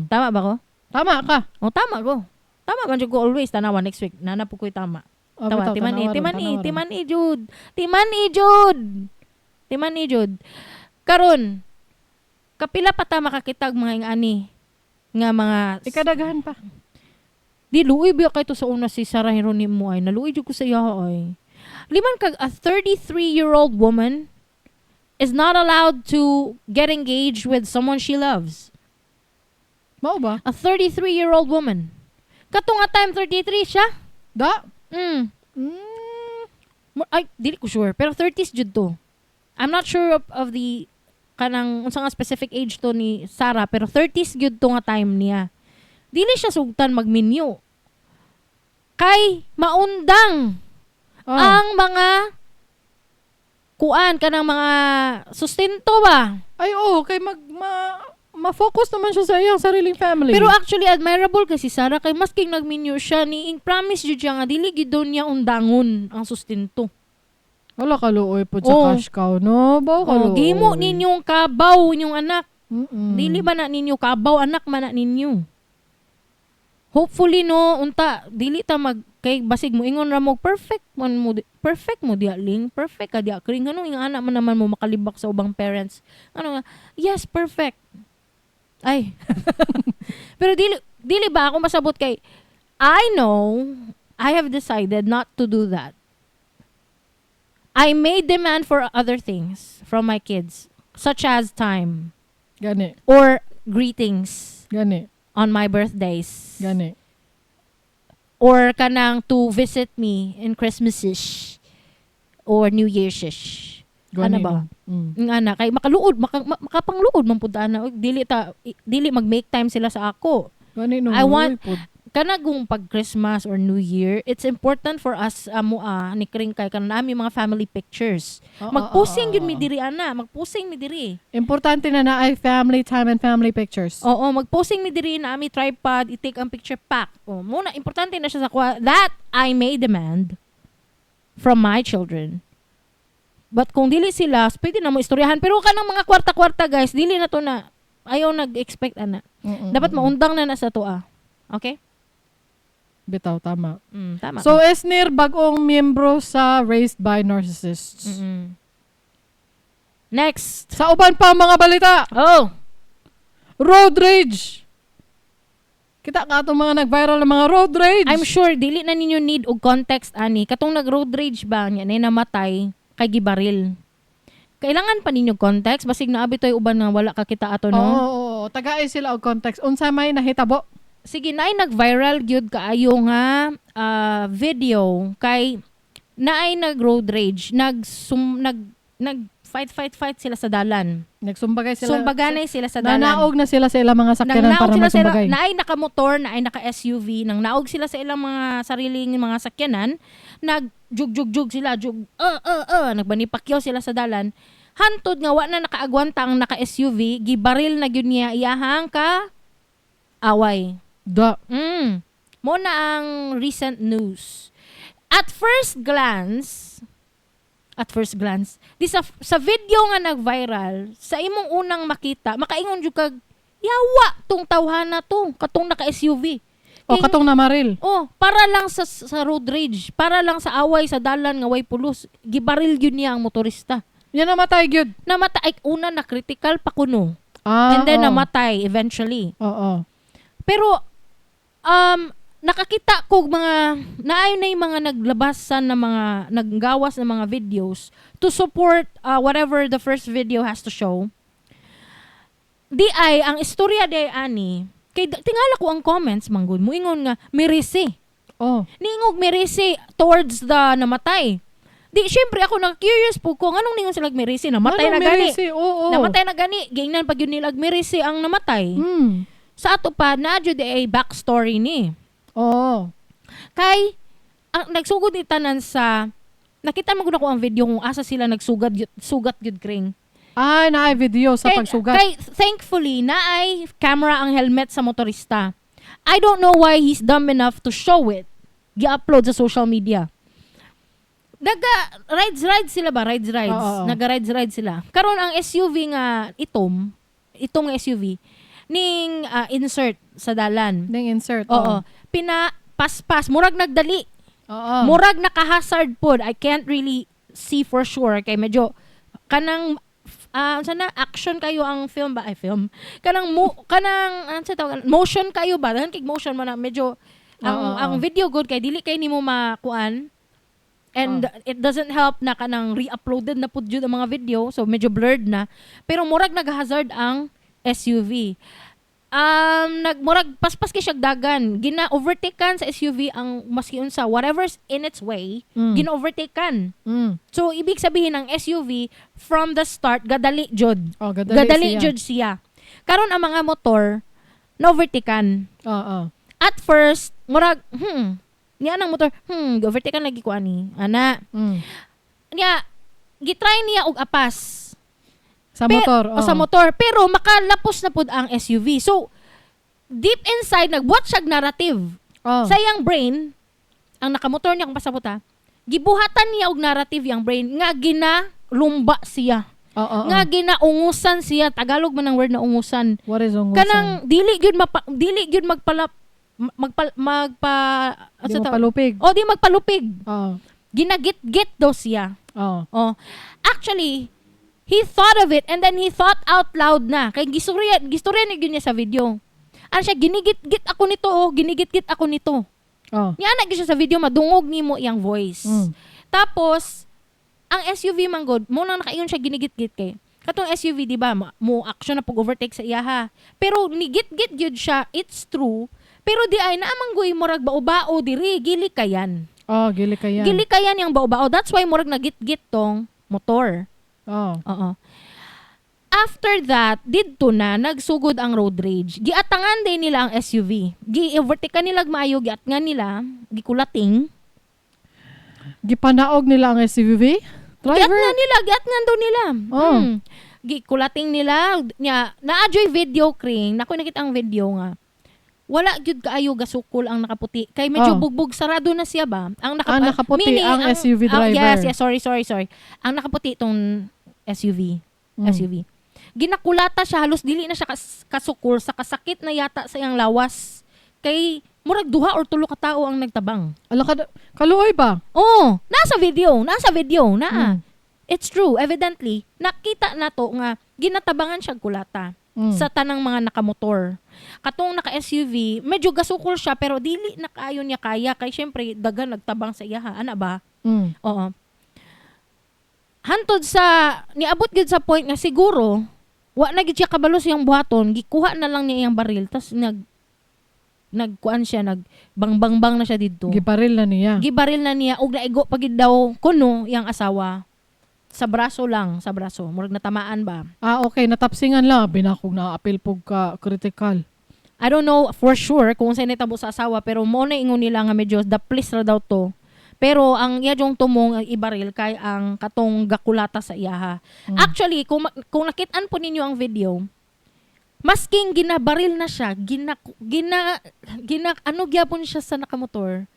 Tama ba ko? Tama ka. O tama ko. Tama man jud ko always, tanawa next week. Nana po ko'y tama. Oh, Tawa, bitaw, timan i, tanawa ron, timan i, tanawa ron. Timan i jud. Timan i jud. Timan i jud. Karon, kapila pa ta makakitag mga ingani nga mga Ikadaghan pa. Di luoy biya kay to sa una si Sarah Geronimo ay naluoy jud ko sa iya ay. Liman kag a 33-year-old woman is not allowed to get engaged with someone she loves. Mao ba? A 33-year-old woman. Kato nga time 33 siya. Da? Ay, dili ko sure. Pero 30s jud to. I'm not sure of the kanang unsa nga specific age to ni Sarah, pero 30s gyud to nga time niya. Dili siya sugtan magminyo. Kay maundang ang mga kuan kanang mga sustento ba. Ay, oo, kay mag, ma, ma-focus naman siya sa iyang sariling family. Pero actually admirable kasi si Sarah kay masking nagminyo siya ni ing promise jud siya nga dili gyud daw niya undangon ang sustento. Wala kaluoy po sa cash cow, no? Baw Oh, kaluoy. gimo ninyong kabaw inyong anak. Dili ba na ninyo kabaw anak man na ninyo. Hopefully, no, unta dili ta mag kay basig mo ingon ra mo perfect man mo perfect mo diya ling, perfect ka diya kring, ngano ing anak man naman mo makalibak sa ubang parents, ano nga, yes, perfect ay. Pero dili dili ba ako masabot kay I know I have decided not to do that. I may demand for other things from my kids, such as time Gani, or greetings gani, on my birthdays gani. Or kanang to visit me in Christmas-ish or New Year's-ish. Gani. Ano ba? Mm. Nga na kay makaluod, makapangluod man pud ana. Uy, dili ta dili mag-make time sila sa ako. Gani no. I want- Uy, pud. Kanagong pag Christmas or New Year, it's important for us amo ni Kring kay kanang nami mga family pictures. Magpusing gyud mi diri ana, magpusing mi diri. Importante na na ay family time and family pictures. Oo, magposing mi diri na ami tripod, i-take ang picture pack. Oh, muna importante na siya sa kuha. That I may demand from my children. But kung dili sila, pwede na mo istoryahan. Pero kanang mga kwarta-kwarta guys, dili na to na ayaw nag-expect ana. Dapat maundang na na sa toa. Okay? Bitaw, tama. Tama. So, Esnir, bagong miyembro sa Raised by Narcissists. Next. Sa uban pa ang mga balita, Oh, road rage! Kita ka itong mga nag-viral na mga road rage. I'm sure dili na ninyo need og context ani. Katong nag road rage ba niya na namatay kay gibaril. Kailangan pa ninyo context basig naabi toy uban nga wala ka kita ato, no. Oo. Tagay sila og context. Unsa may nahitabo? Sige, naay nag-viral gyud kaayo nga video kay naay nag road rage, nag sum, nag nag fight fight fight sila sa dalan. Nagsumbagay sila. Sumbaganay sila sa dalan. Nanaog na sila sa ilang mga sakyanan Nang para naog sila sa magsumbagay. naay nakamotor, naay naka SUV, nang naog sila sa ilang mga sariling mga sakyanan, nag jug jug jug sila, jug nagbani Pacquiao sila sa dalan. Hantod nga wa na nakaagwanta ang naka SUV, gibaril na gyud niya iyahang ka away. Da. Mo na ang recent news. At first glance, di sa video nga nag-viral, sa imong unang makita, makaingon jud kag yawa tong tawhana to, katong naka SUV. O katong namaril. Oh, para lang sa road rage, para lang sa away sa dalan nga way pulos, gibaril gyud niya ang motorista. Yan namatay gyud. Namatay ay, una na critical pa kuno. Ah, And then oo. namatay eventually. Oo. Pero nakakita ko mga naayon na yung mga naglabasan na mga naggawas na mga videos to support whatever the first video has to show. Di ay ang istorya di ay ani Kay tingala ko ang comments manggod moingon nga merese. Niingog merese towards the namatay. Di syempre ako na-curious po ko nganong ningon sila merese, namatay Anong na gani. merese? Oo. Namatay na gani, giingnan pa gyud nila merese ang namatay. Sa ato pa na jud ay backstory ni. Kay ang nagsugod ni tanan sa nakita man gud ako ang video kung asa sila nagsugat sugat gyud, kring. Ay, naay video sa pagsugat. Kay thankfully naay camera ang helmet sa motorista. I don't know why he's dumb enough to show it. Gi-upload sa social media. Naga rides rides sila ba? Rides rides. Oo. Naga rides rides sila. Karon ang SUV nga itom, itom nga SUV ning insert sa dalan. Ning insert. Oo. Pina paspas murag nagdali. Murag naka-hazard pod. I can't really see for sure kay medyo kanang unsa na, action kayo ang film ba, ay film kanang mo kanang ano sa tawag, motion kayo ba, daghan kay motion man na medyo ang Oo, ang oo. video good kay dili kay nimo makuan and it doesn't help na kanang re-uploaded na pud jud ang mga video, so medyo blurred na, pero murag nag-hazard ang SUV, nagmurag paspas kay siya dagan, gina overtaken sa SUV ang maski unsa, whatever's in its way, gina overtaken. So ibig sabihin, ang SUV from the start gadali jud. Oh, gadali, Gadali siya. jud siya. Karon ang mga motor na overtaken. At first murag niya ang motor, overtaken lagi ko ani ana. Niya gitry niya og apas. Sa motor. O sa motor. Pero makalapos na pud ang SUV. So, deep inside, nagbuhat siya narrative. Sa iyang brain, ang nakamotor niya kung pasabot ha, gibuhatan niya og narrative yang brain nga ginalumba siya. Oo. Nga ginaungusan siya. Tagalog man ang word na ungusan. What is ungusan? Kanang dili gyud mapa, dili gyud magpala magpa, magpa Di ano mo sa tawag? palupig. O di magpalupig. Ginagit-git daw siya. Oh. Actually, he thought of it and then he thought out loud na. Kay gistorya, gistorya ni gyud niya sa video. Ano siya, "Ginigit-git ako nito oh, ginigit-git ako nito." Niya na gyud siya sa video, madungog nimo iyang voice. Tapos ang SUV man god, mo nang nakaingon siya ginigit-git kay. Katong SUV, di ba, mo action na pag overtake sa iyaha. Pero nigit-git gyud siya, it's true. Pero di ay naamang guy murag bao-bao diri, gili kayan. Oh, gili kayan. Gili kayan yung bao-bao. That's why murag nagit-git tong motor. Oo. After that, didto na nagsugod ang road rage. Giatangan din nila ang SUV. Gi-overtake nila maayo, giatngan nila, gikulating. Gipanaog nila ang SUV? Driver? Giatngan nila, giatngan daw nila. Oh. Gikulating nila, nya naa-joy video kring, nako nakita ang video nga. Wala gyud kaayo gasukol ang nakaputi. Kay medyo bugbog sarado na siya ba? Ang Ang nakaputi, meaning, ang SUV driver. Yes, sorry, sorry, sorry. Ang nakaputi itong SUV. SUV. Ginakulata siya, halos dili na siya kasukol sa kasakit na yata sa iyang lawas. Kay murag duha or tulo ka tao ang nagtabang. Ala ka, kaluoy ba? Oo, nasa video, naa. It's true, evidently, nakita na to nga ginatabangan siya kulata sa tanang mga nakamotor. Katong naka-SUV, medyo gasukol siya pero dili na kaayo niya kaya kay syempre dagan nagtabang sa iya ha, ana ba? Oo. Hantod sa niabot gid sa point nga siguro wa na gid siya kabalo sa iyang buhaton, gikuha na lang niya iyang baril tas nagkuan siya, nag bang bang bang na siya didto. Gibaril na niya. Gibaril na niya og naigo pa gid daw kuno iyang asawa. Sa braso lang, sa braso. Murag natamaan ba? Ah, okay. Natapsingan lang. Binakog na apil pug ka critical. I don't know for sure kung unsay nitabo sa asawa pero mo na ingon nila nga medyo the please ra daw to. Pero ang iya jong tumong ang ibaril kay ang katong gakulata sa iyaha. Actually, kung nakit-an po ninyo ang video, masking ginabaril na siya, gina gina gina ano gyapon siya sa nakamotor.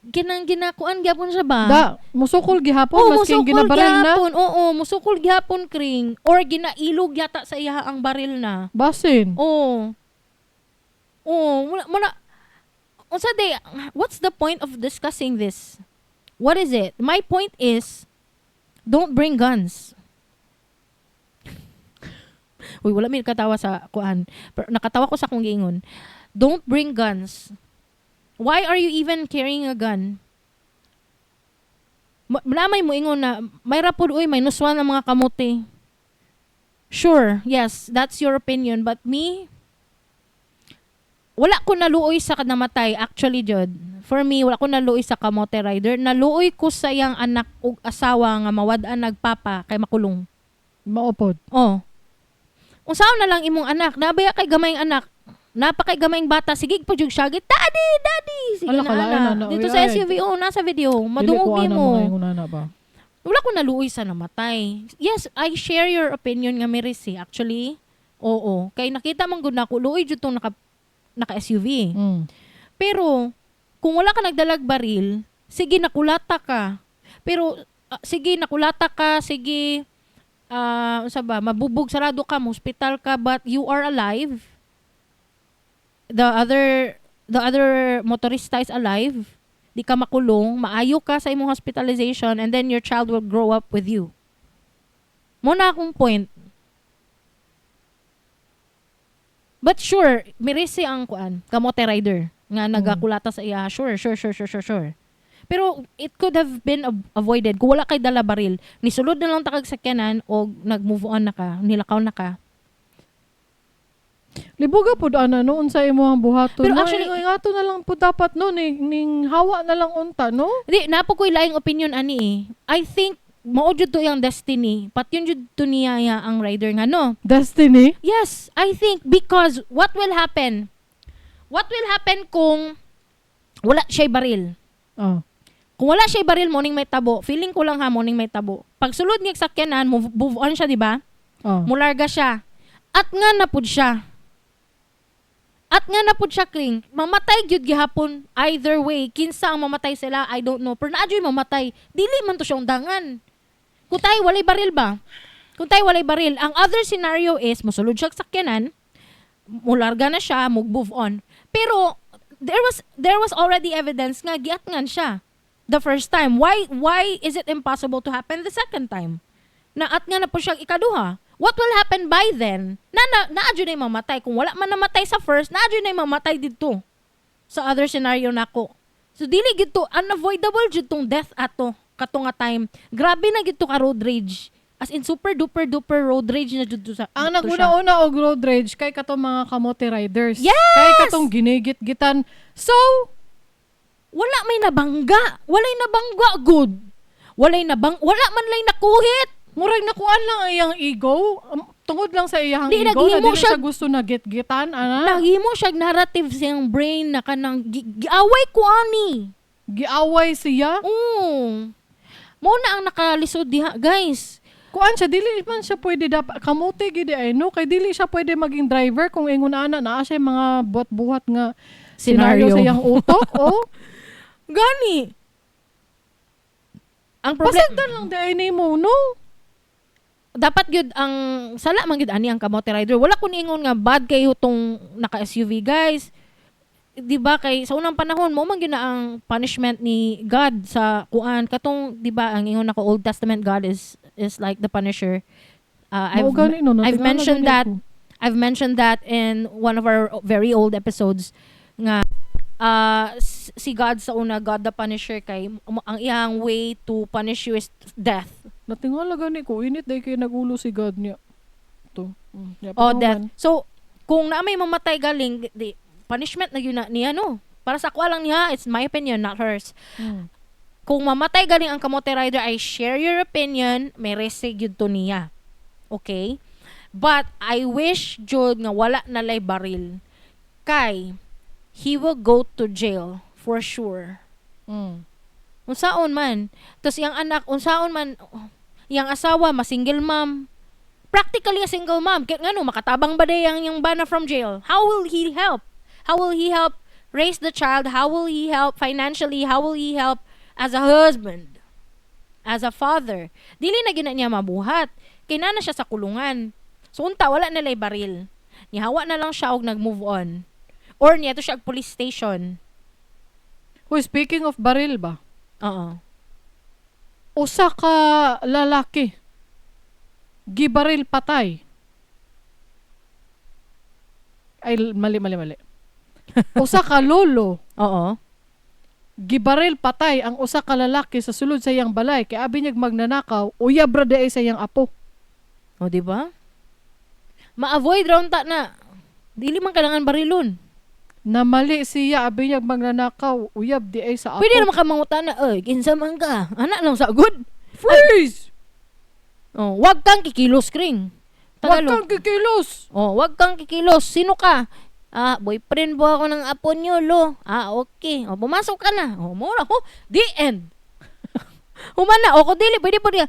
Ginang ginakuan gyapon siya ba? Da, musukol gihapon Oo, masking musukol ginabaril na. gyapon. Oo, musukol gyapon kring or ginailog yata sa iyaha ang baril na. Basin. Oo. Oo, muna, muna unsa day, what's the point of discussing this? What is it? My point is, don't bring guns. Uy, wala may katawa sa kuan. Pero nakatawa ko sa akong giingon. Don't bring guns. Why are you even carrying a gun? Lamay mo ingon na may rapod uy, -1 ang mga kamote. Sure, yes, that's your opinion, but me, Wala ko naluoy sa namatay actually jud. For me, wala ko naluoy sa kamote rider. Naluoy ko sa iyang anak ug asawa nga mawad-an nagpapa kay makulong. Mao pod. Oh. Unsaon na lang imong anak, nabaya kay gamayng anak, napakay gamayng bata, sige pa jud siya, "Daddy, daddy." Sige Ala, na, kalain ana. na na, Dito uy, sa ay. SUV, oh, nasa video, Dili madungog ko ana nimo. mga ingon ana ba. Wala ko naluoy sa namatay. Yes, I share your opinion nga Merisi. Actually, oo. Kay nakita man gud nako luoy jud tong naka SUV. Pero kung wala ka nagdalag baril, sige, nakulata ka. Pero sige, nakulata ka, sige, unsa ba, mabubog sarado ka, hospital ka, but you are alive. The other motorista is alive. Di ka makulong, maayo ka sa imong hospitalization, and then your child will grow up with you. Mao na akong point. But sure, mirisi ang kuan, kamote rider nga nagakulata sa iya. Sure. Pero it could have been avoided kung wala kay dala baril. Nisulod na lang takag sakyanan o nag-move on na ka, nilakaw na ka. Libuga pud ana no, unsa imo ang buhaton. Pero No, actually- ingato na lang pud dapat no, ning hawa na lang unta, no. Hindi, napo ko'y laing opinion ani eh. I think mao jud to iyang destiny. Patyon jud to niya ya ang rider nga, no. Destiny. Yes, I think because what will happen? What will happen kung wala siya'y baril? Oh. Kung wala siya'y baril, morning may tabo. Feeling ko lang ha, morning may tabo. Pag sulod niya sa sakyanan, move on siya, di ba? Oh. Mularga siya. At nga na pud siya. At nga na pud siya, Kling. Mamatay gyud gihapon. Either way, kinsa ang mamatay sila, I don't know. Pero naa juy mamatay. Dili man to siya undangan. Kung tayo walay baril ba? Kung tayo walay baril, ang other scenario is, musulod siya sa sakyanan, mularga na siya, move on. Pero, there was already evidence nga giatngan siya the first time. Why is it impossible to happen the second time? Na at nga na po siya ikaduha. What will happen by then? Na na mamatay. Kung wala man namatay sa first, naa jud na mamatay dito. Sa other scenario nako. So dili gito unavoidable jud tong death ato kato nga time. Grabe na gito ka road rage. As in super duper duper road rage na jud to sa Ang to siya. naguna-una og road rage kay katong mga kamote riders. Yes! Kay katong ginigit-gitan. So, Wala may nabangga. Walay nabangga good. Wala man lay nakuhit. Murag nakuan lang ang iyang ego. Tungod lang sa iyang Di, ego na naghimo dili siya- siya gusto na git-gitan ana. Naghimo siya narrative sa iyang brain na kanang giaway ko ani. Giaway siya. Oo. Mo na ang nakalisod diha, guys. Kuan siya, dili man siya pwede dapat kamote gid ay no, kay dili siya pwede maging driver kung ingon ana naa siya mga buhat-buhat nga scenario sa iyang utok. Oh, Gani. Ang problema pasagdan lang di nimo, no. Dapat gyud ang sala man gyud ani ang kamote rider. Wala ko niingon nga bad kayo tong naka SUV, guys. 'Di ba kay sa unang panahon mo man gyud na ang punishment ni God sa kuan katong, 'di ba, ang ingon nako, Old Testament God is like the punisher. Mao gani, no, I've natingala mentioned gani that ko. I've mentioned that in one of our very old episodes nga si God sa una, God the punisher, kay ang iyang way to punish you is death. Natingala gani ko, init day kay nagulo si God niya. To. Ya, Oh, panawan. death. So, kung na may mamatay galing, di, punishment na yun na niya, no? Para sa ako lang niya, it's my opinion, not hers. Kung mamatay galing ang kamote rider, I share your opinion, may resig yun to niya. Okay? But, I wish, jud, nga wala na lay baril. Kay, he will go to jail for sure. Unsaon man. Tapos iyang anak, unsaon man, iyang asawa, ma-single mom. Practically a single mom. Kaya ngano, makatabang ba day ang iyang bana from jail? How will he help? How will he help raise the child? How will he help financially? How will he help as a husband? As a father? Dili na gina niya mabuhat. Kay naa na siya sa kulungan. So unta, wala na lay baril. Nihawa na lang siya og nag-move on. Or niya to siya og police station. Uy, speaking of baril ba? Oo. Usa ka lalaki gibaril patay. Ay, mali, mali, mali. Usa ka lolo gibaril patay ang usa ka lalaki sa sulod sa iyang balay kay abi niyag magnanakaw, uyab ra diay sa iyang apo. O, di ba? Ma-avoid ra unta na. Dili man kailangan barilon. Na mali siya, abi niya magnanakaw, uyab di ay sa apo. Pwede naman ka mangutana, oy, kinsa man ka? Ana lang sa good. Freeze! Oh, wag kang kikilos, Kring. Wag Tagalog. kang kikilos! Oh, wag kang kikilos. Sino ka? Ah, boyfriend po ako ng apo niyo, lo. Ah, okay. Oh, pumasok ka na. Oh, mura ho. The end. Humana, o kung dili, pwede po niya.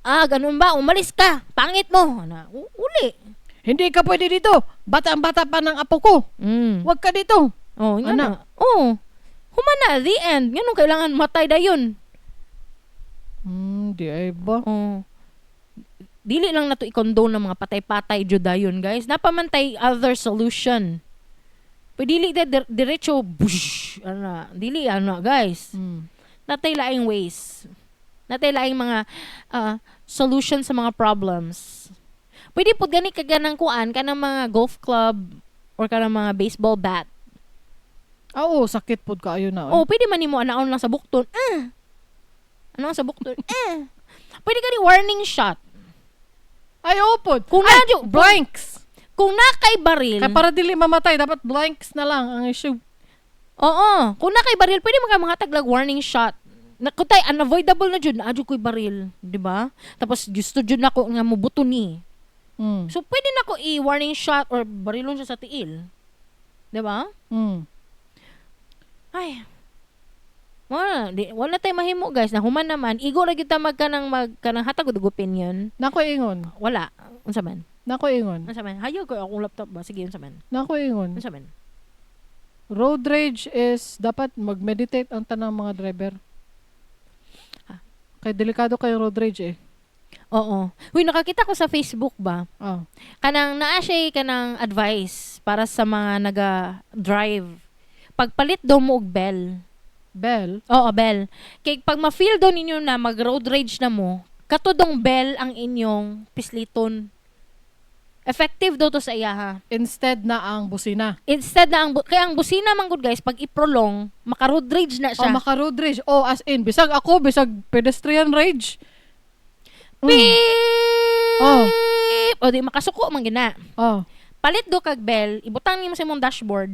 Ah, ganun ba? Umalis ka. Pangit mo. Ana, uli. Hindi ka pwede dito. Bata ang bata pa ng apo ko. Wag ka dito. Oh, nga Ana. na. Oh. Humana, the end. Ganun kailangan matay dayon. Di ay ba? Oh. Dili lang nato i-condone ng mga patay-patay jud dayon, guys. Napamantay other solution. Pwede dili ta diretso bush, ana, dili ana, guys. Natay laing ways. Natay laing mga solution sa mga problems. Pwede pud gani ka ganang kuan kanang mga golf club or kanang mga baseball bat. Ah, oo, sakit pod kaayo na. Oh, pwede man nimo anaon lang sa bukton. Ah. Anaon sa bukton. Ah. Pwede gani warning shot. Ay, oo pod. Kung Ay, na blanks. Kung na kay baril. Kaya para dili mamatay, dapat blanks na lang ang issue. Oo. Kung na kay baril, pwede man ka mga taglag warning shot. Na kutay unavoidable na jud, naa jud ko'y baril, di ba? Tapos gusto jud nako nga mobuto ni. So pwede na ko i-warning shot or barilon siya sa tiil. Di ba? Ay. Wala, di, wala tay mahimo guys. Na human naman, igo ra gyud ta magkanang magkanang hatag og opinion. Nako ingon. Wala. Unsa man? Nako ingon. Unsa man? Hayo ko akong laptop ba? Sige, unsa man? Nako ingon. Unsa man? Road rage is dapat mag-meditate ang tanang mga driver. Ah. Kay delikado kayo road rage eh. Oo. Uy, nakakita ko sa Facebook ba? Oh. Kanang naa siya kanang advice para sa mga naga-drive. Pagpalit daw mo og bell. Bell. Oo, bell. Kay pag ma-feel daw ninyo na mag-road rage na mo, katudong bell ang inyong pisliton. Effective daw to sa iya ha. Instead na ang busina. Instead na ang kaya ang busina man gud guys, pag i-prolong, maka-road rage na Oh, siya. maka road rage. Oh, as in, bisag ako, bisag pedestrian rage. Beep! Oh. O di makasuko man gina. Oh. Palit do kag bell, ibutang nimo sa imong dashboard.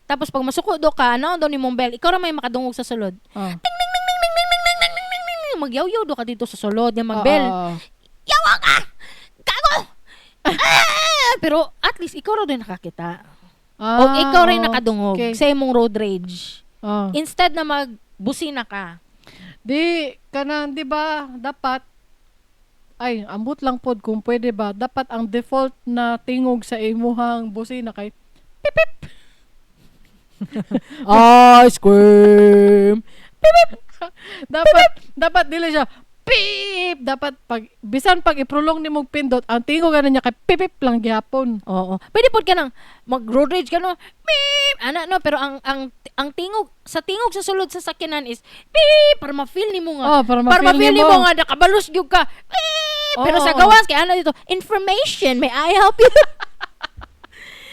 Tapos pag masuko do ka, ano daw nimong bell, ikaw ra may makadungog sa sulod. Oh. Ting ting ting ting ting ting ting ting ting ting ting ting. Magyawyaw do ka dito sa sulod, nga magbell. Oh, oh, oh. Yawa ka! Gago! Ah! Pero at least ikaw ra din nakakita. Ah, O ikaw rin oh. nakadungog Okay. sa imong road rage. Oh. Instead na magbusina ka. Di, kanang, di ba, dapat, ay, ambot lang pod kung pwede ba, dapat ang default na tingog sa imuhang busina kay, Ice cream. dapat, dapat dili siya, pip! Dapat, pag, bisan pag iprolong ni mong pindot, ang tingog ano niya kay pipip lang gihapon. Oo. Pwede pod ka nang mag road rage ka no. Beep! Ana no, pero ang tingog sa tingog sa sulod sa sakyanan is beep para ma-feel nimo nga. Oh, para Para ma-feel ma-feel nimo. nimo nga nakabalos gyud ka. Beep! Pero Oo, sa oo. gawas kay ana dito, information, may I help you?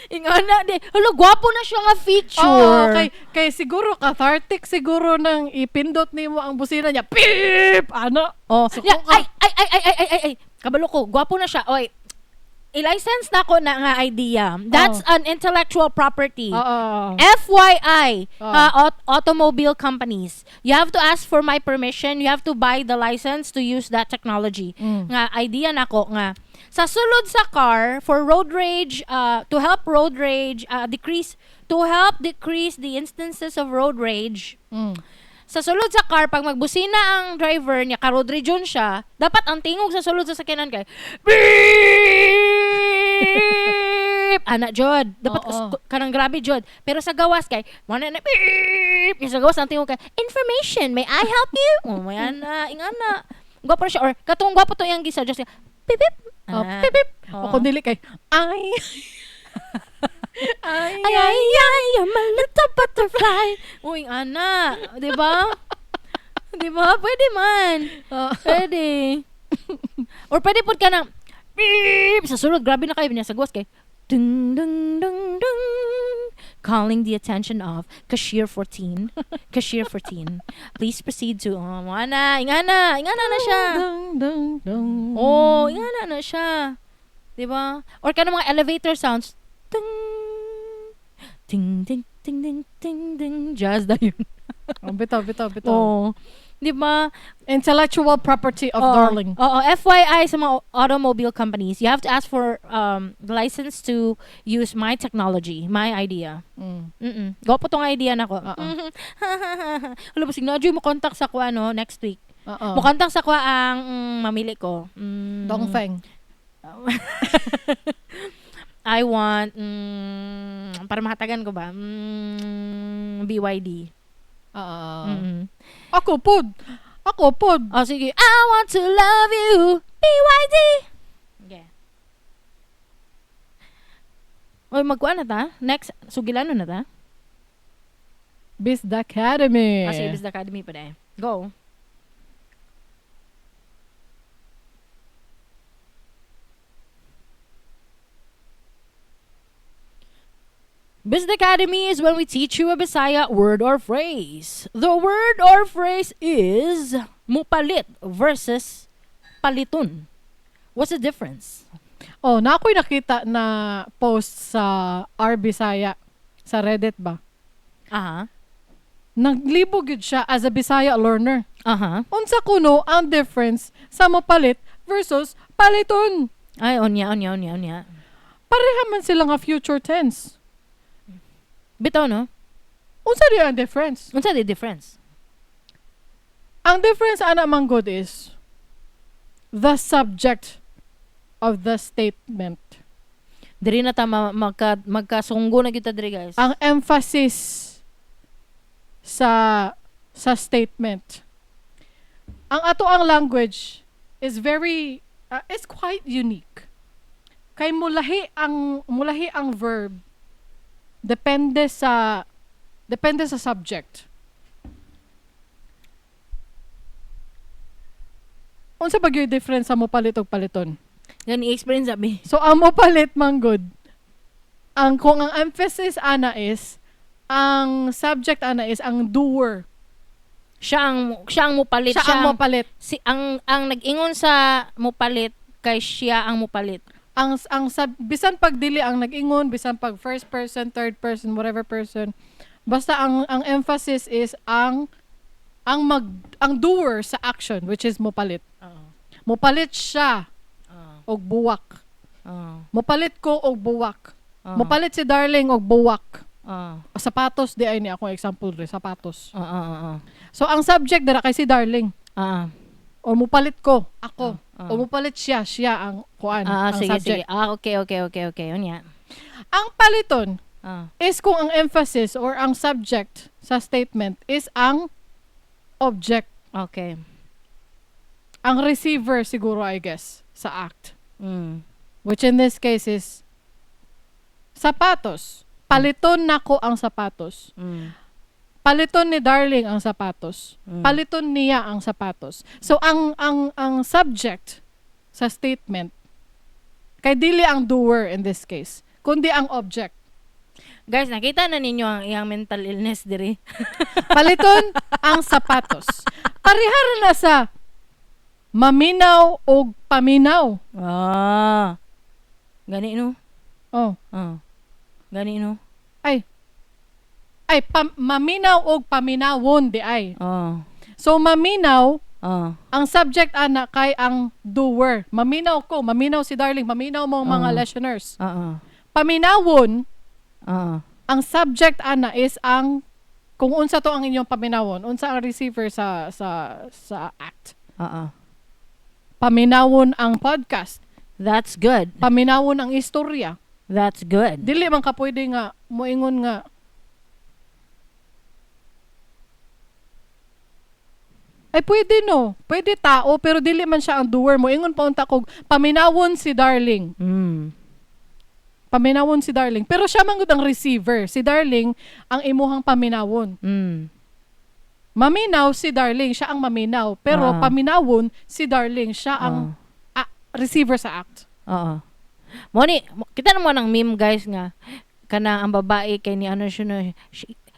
Ingana di. Hala, gwapo na siya nga feature. Oo, kay siguro cathartic siguro nang ipindot nimo ang busina niya. Pip! Ano? Oh, Suko yeah, ka. ay, ay, ay, ay, ay, ay, ay, ay. Kabalo ko, gwapo na siya. Oy, i-license na ko na nga idea. That's an intellectual property. Oo. oo, oo. FYI, Oh. automobile companies, you have to ask for my permission. You have to buy the license to use that technology. Nga idea nako nga sa sulod sa car for road rage to help road rage decrease to help decrease the instances of road rage. Sa sulod sa car pag magbusina ang driver niya ka road rage yun siya, dapat ang tingog sa sulod sa sakyanan kay beep ana jod dapat Oo. kanang grabe jod pero sa gawas kay wala na beep yung sa gawas ang tingog kay information may I help you oh may ana ingana gwapo na siya or katong gwapo to iyang gisa just beep beep Oh, Ana. pip, pip. Oo. O kung dili kay, ay. Ay, Ay, ay, ay, you're my little butterfly. Uy, ana. Di ba? Di ba? Pwede man. Oh. Pwede. Or pwede po ka ng beep sa sulod. Grabe na kayo. Niya sa gawas kay dung, dung, dung, dung. Calling the attention of cashier 14. Cashier 14. Please proceed to, oh, ana, ingana, ingana na siya. Dung, dung, dung. Oh, ingana na siya. 'Di ba? Or kanang mga elevator sounds. Ting ting ting Ding ding ding ding jazz dayon. Oh, bitaw, bitaw, bitaw. Oo. Di ba? Intellectual property of Oo. Darling. Oo, FYI sa mga automobile companies, you have to ask for the license to use my technology, my idea. Gwapo tong idea nako. Oo. Wala ba sige, mo contact sa ko ano next week. Oo. Mo contact sa ko ang mamili ko. Dongfeng. I want para mahatagan ko ba? BYD. Oo. Mm. Ako pod. Ako pod. Oh, sige. I want to love you. BYD. Okay. Oy, magkuan na ta? Next, sugilano na ta? Biz Academy. Ah, sige, Business Academy pa na eh. Go. Business Academy is when we teach you a Bisaya word or phrase. The word or phrase is mupalit versus palitun. What's the difference? Oh, na ako'y nakita na post sa R Bisaya sa Reddit ba? Aha. Naglibog yun siya as a Bisaya learner. Aha. Unsa kuno ang difference sa mopalit versus paliton? Ay, onya, onya, onya, onya. Pareha man sila nga future tense. Bitaw, no? Unsa di ang difference? Unsa the difference? Ang difference ana man good is the subject of the statement. Diri na ta magkasunggo na kita diri, guys. Ang emphasis sa statement. Ang ato ang language is very is quite unique. Kay mulahi ang verb depende sa subject. Unsa ba gyud difference sa mopalit og paliton? Gani experience sabi. So ang mopalit man gud ang kung ang emphasis ana is ang subject ana is ang doer. Siya ang mupalit, Siya ang mopalit. Si ang nag-ingon sa mupalit kay siya ang mupalit. Ang sub, bisan pag dili ang nag-ingon, bisan pag first person, third person, whatever person, basta ang emphasis is ang doer sa action, which is mopalit. Oo. Mopalit siya Oo. og buwak. Oo. Mopalit ko og buwak. Oo. Mopalit si Darling og buwak. Oo. Sapatos di ay ni akong example dre, sapatos. Oo. Oo. So ang subject dira kay si Darling. Oo. O mopalit ko, ako. Ah, ah. O mopalit siya, siya ang kuan, Ah, ang sige, subject. sige. Ah, okay. Unya. Ang paliton Ah. is kung ang emphasis or ang subject sa statement is ang object, Okay. ang receiver siguro I guess sa act, which in this case is sapatos. Paliton nako ang sapatos. Paliton ni Darling ang sapatos. Paliton niya ang sapatos. So ang subject sa statement kay dili ang doer in this case, kundi ang object. Guys, nakita na ninyo ang iyang mental illness diri. Paliton ang sapatos. Parehara na sa maminaw og paminaw. Ah. Gani no? Oh. Ah. Gani no? Ay, maminaw og paminawon di ay. Ah. So maminaw, Ah. ang subject ana kay ang doer. Maminaw ko, maminaw si Darling, maminaw mo ang mga Ah. listeners. Ah. Paminawon, Ah. ang subject ana is ang kung unsa to ang inyong paminawon, unsa ang receiver sa act. Ah. Paminawon ang podcast, That's good. paminawon ang istorya. That's good. Dili man ka pwede nga moingon nga ay pwede no. Pwede tao pero dili man siya ang doer mo. Ingon pa unta kog paminawon si Darling. Paminawon si Darling. Pero siya man gud ang receiver. Si Darling ang imuhang paminawon. Maminaw si Darling, siya ang maminaw. Pero paminawon si Darling, siya ang receiver sa act. Oo. Mo ni kita na mo ng meme guys nga kana ang babae kay ni ano siya no,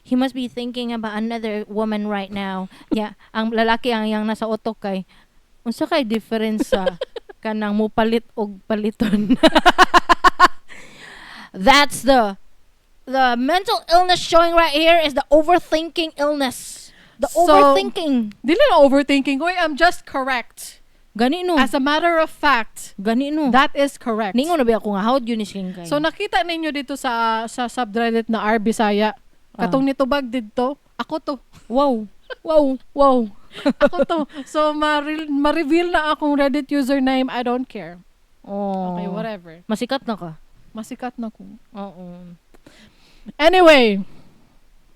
he must be thinking about another woman right now. Yeah, ang lalaki ang iyang nasa utok kay unsa kay difference sa kanang mupalit og paliton. That's the The mental illness showing right here is the overthinking illness. The So- overthinking. Dili na overthinking. Oy, I'm just correct. Gani no. As a matter of fact, Gani no. that is correct. Ningon na ba ako nga how'd yun is kay. So nakita ninyo dito sa subreddit na R Bisaya, katong nitubag didto, ako to. Wow. Wow. Wow. Ako to. So ma-reveal na akong Reddit username, I don't care. Oh. Okay, whatever. Masikat na ka. Masikat na ko. Oo. Anyway,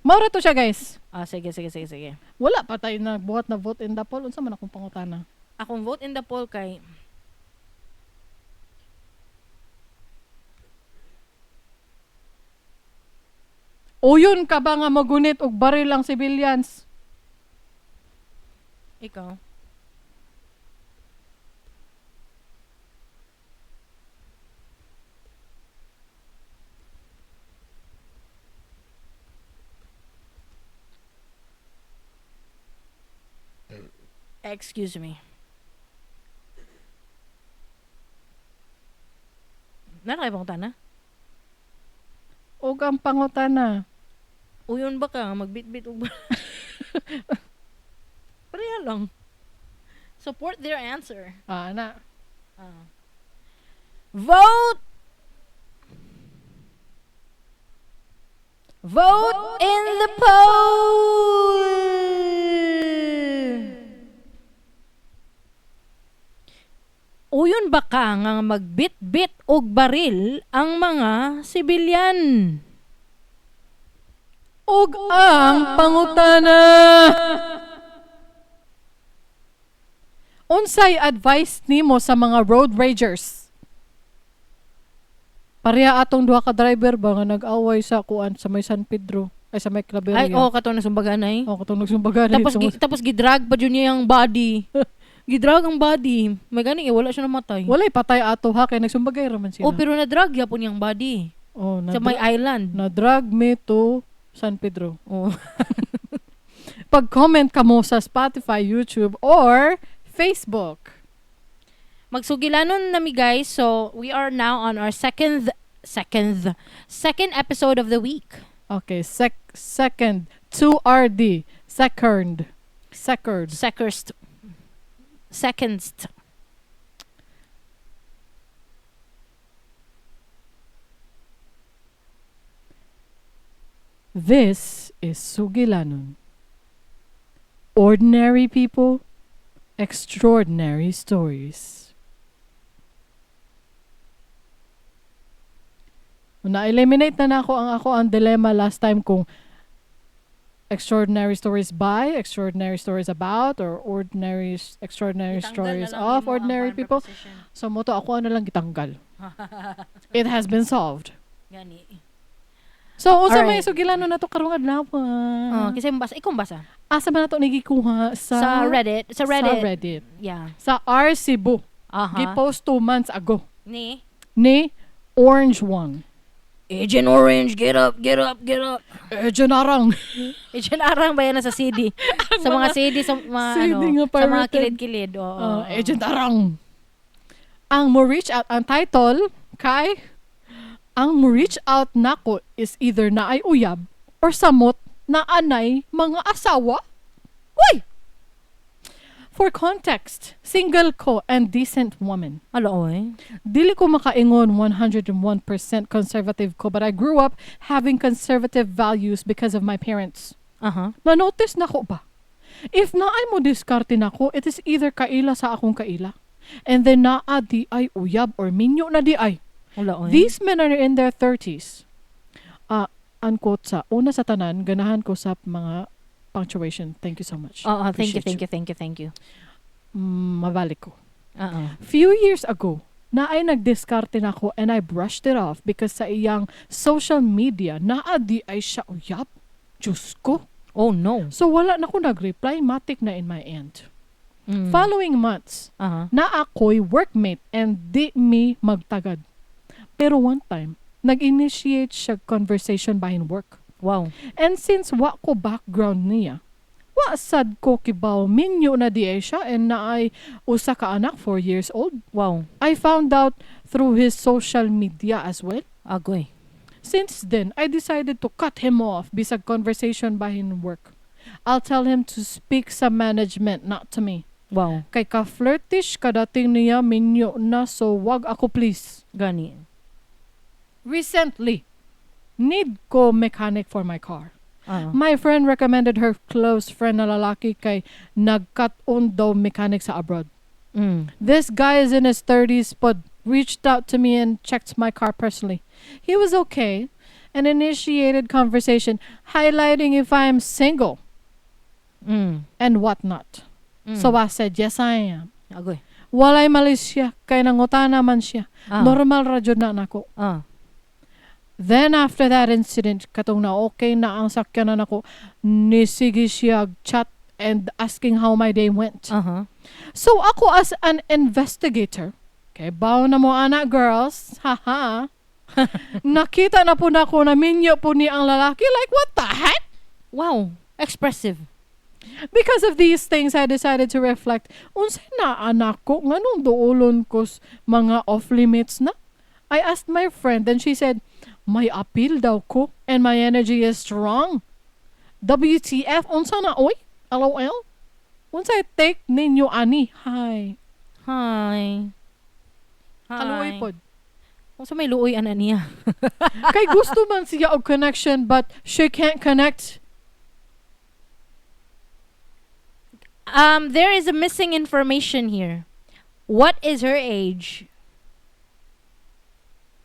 maura to siya guys. Ah, sige, sige, sige, sige. Wala pa tayo nagbuhat na vote in the poll. Unsa man akong pangutana? Akong vote in the poll kay Uyon ka ba nga magunit og baril ang civilians? Ikaw. Excuse me. Nana kay pangutana? Og ang pangutana. Uyon ba ka nga magbitbit og Pareha lang. Support their answer. Ah, na. Ah. Vote! Vote in the poll! Uyon ba ka nga magbit-bit og baril ang mga sibilyan? Og ang pangutana. Unsay advice nimo sa mga road ragers? Pareha atong duha ka driver ba nga nag-away sa kuan sa may San Pedro ay sa may Claveria. Ay, oh, katong nasumbagan ay. Oh, katong nagsumbagan. Tapos tapos gidrag pa jud niya ang body. Gidrag ang body. May gani eh, wala siya namatay. Walay patay ato ha kay nagsumbagay ra man sila. Oh, pero na-drag gyapon niyang body oh, sa may island. na-drag me to San Pedro. Oh. Pag-comment ka mo sa Spotify, YouTube, or Facebook. Magsugilanon nami guys. So, we are now on our second episode of the week. Okay, second, 2RD, second, second. Secondst. This is Sugilanon. Ordinary people, extraordinary stories. Na-eliminate na nako ang ako ang dilemma last time kung extraordinary stories by, extraordinary stories about, or ordinary, extraordinary stories of ordinary people. So mo to ako ano lang gitanggal. It has been solved. Gani. So unsa may Alright. sugilanon nato karong adlaw? Oh, kasi basa, ikaw basa. Asa man nato nagikuha sa Sa Reddit, sa Reddit. Sa Reddit. Yeah. Sa R Cebu. Aha. Gipost 2 months ago Ni ni Orange One. Agent Orange, get up, get up, get up. Agent Arang. Agent Arang ba yan na sa CD? Sa mga CD, sa mga CD ano, nga sa mga pirated. kilid-kilid. Oo. Oo. Agent Arang. Ang mo reach out ang title kay ang mo reach out nako is either naay uyab or samot na anay mga asawa. Uy! For context, single ko and decent woman. Alo, oy. Dili ko makaingon 101% conservative ko, but I grew up having conservative values because of my parents. Aha. Na-notice na ko ba? If naay mo diskarte nako, it is either kaila sa akong kaila. And then naa di ay uyab or minyo na di ay. Wala, oy. These men are in their 30s. Unquote sa una sa tanan, ganahan ko sa mga punctuation. Thank you so much. Oo, thank you, Appreciate thank you, thank you, thank you. Mabalik ko. Oo. Few years ago, na ay nagdiskarte na ako and I brushed it off because sa iyang social media, naa di ay siya uyab. Diyos ko. Oh, no. So wala na ko nag-reply, matik na in my end. Following months, Aha. na ako'y workmate and di mi magtagad. Pero one time, nag-initiate siya conversation behind work. Wow. And since wa ko background niya, wa sad ko kibaw minyo na di ay siya and naay usa ka anak 4 years old. Wow. I found out through his social media as well. Agoy. Since then, I decided to cut him off bisag conversation bahin work. I'll tell him to speak sa management, not to me. Kay ka-flirtish kadating niya, minyo na, so wag ako please. Gani. Recently, need ko mechanic for my car. Ah. My friend recommended her close friend na lalaki kay nagkat-on daw mechanic sa abroad. This guy is in his 30s but reached out to me and checked my car personally. He was okay and initiated conversation highlighting if I am single and whatnot. So I said, "Yes, I am." Agoy. Walay malisya kay nangutana man siya. Normal ra jud na nako. Then after that incident, katong na okay na ang sakyanan nako, nisige siya chat and asking how my day went. So ako as an investigator, kay baw na mo ana girls, haha. Nakita na po nako na minyo po ni ang lalaki. Like, what the heck? Wow. Expressive. Because of these things, I decided to reflect, unsay na anak ko, nganong duolon ko mga off-limits na? I asked my friend and she said, may appeal daw ko and my energy is strong. WTF, unsa na oy? LOL? Unsay take ninyo ani? Hi. Hi. Hi. Kaluoy pod. Unsa may luoy ana niya? Kay gusto man siya og connection but she can't connect. There is a missing information here. What is her age?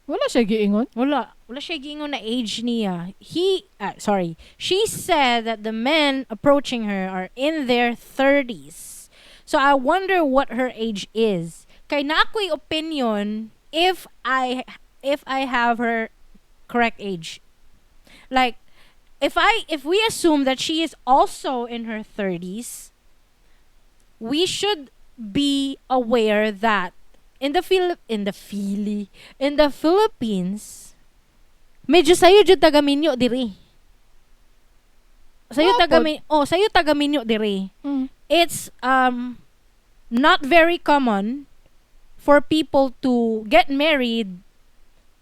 Wala siya giingon. Wala. Wala siya giingon na age niya. He, sorry. She said that the men approaching her are in their 30s. So I wonder what her age is. Kay na ako'y opinion if I have her correct age. Like if we assume that she is also in her 30s, we should be aware that in the Philippines medyo sayo jud tagaminyo diri. Sayo Wa sayo tagaminyo diri. It's not very common for people to get married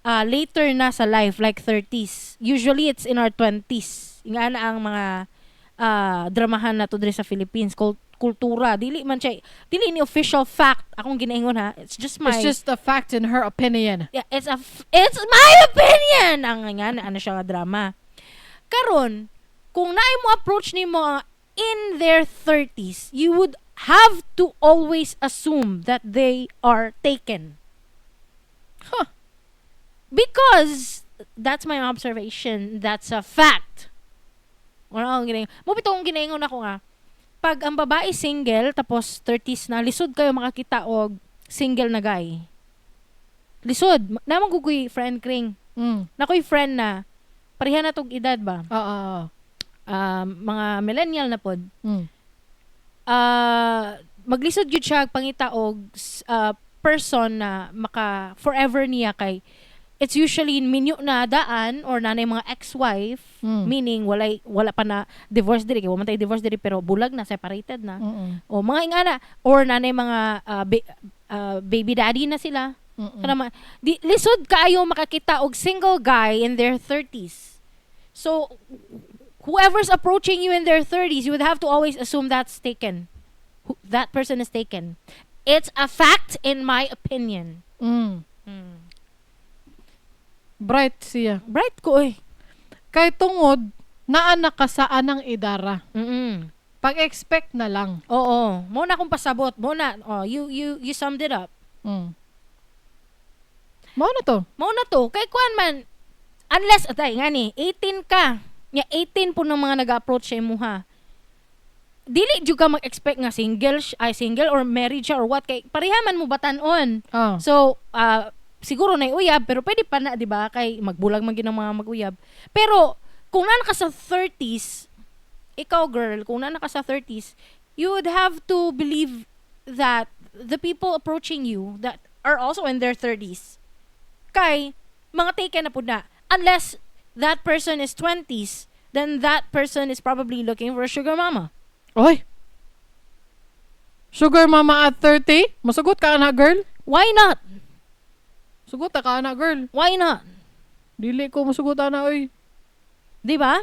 later na sa life, like 30s. Usually it's in our 20s. Nga na ang mga dramahan na to diri sa Philippines, kultura. Dili man siya, dili ni official fact akong ginaingon ha. It's just my It's just a fact in her opinion. Yeah, it's my opinion. Ang nga na ano siya nga drama. Karon, kung naay mo approach nimo in their 30s, you would have to always assume that they are taken. Huh. Because that's my observation. That's a fact. Wala akong ginaingon. Mo bitaw akong ginaingon ako nga. Pag ang babae single tapos 30s na, lisod kayo makakita og single na guy. Lisod. Naman gugoy friend kring. Nakoy friend na pareha na tog edad ba? Ah. Mga millennial na pod. Maglisod gyud siya pangita og person na maka forever niya kay it's usually minyo na daan or nanay mga ex-wife, meaning walay wala pa na divorce diri kay wa man tay divorce diri pero bulag na, separated na o mga ingana or nanay mga baby daddy na sila. Kana di lisod kaayo makakita og single guy in their 30s. So whoever's approaching you in their 30s, you would have to always assume that's taken. That person is taken. It's a fact in my opinion. Bright siya. Bright ko eh. Kay tungod, naa na ka sa anang idara. Pag-expect na lang. Oo. Mo na akong pasabot. Mo na. Oh, you summed it up. Mao na to. Mao na to. Kay kuan man, unless, atay, nga ni, 18 ka. Nga 18 po ng mga nag-approach sa imuha. Dili jud ka mag-expect nga single, ay single or married siya or what. Kay pareha man mo batan-on. So, siguro na uyab, pero pwede pa na, di ba? Kay magbulag man gid ang mga mag-uyab. Pero, kung naa ka sa 30s, ikaw girl, kung naa ka sa 30s, you would have to believe that the people approaching you that are also in their 30s, kay, mga taken na pud na. Unless that person is 20s, then that person is probably looking for a sugar mama. Oy! Sugar mama at 30? Masugot ka na, girl? Why not? Sugot ka na, girl. Why not? Dili ko musugot ana oy. Di ba?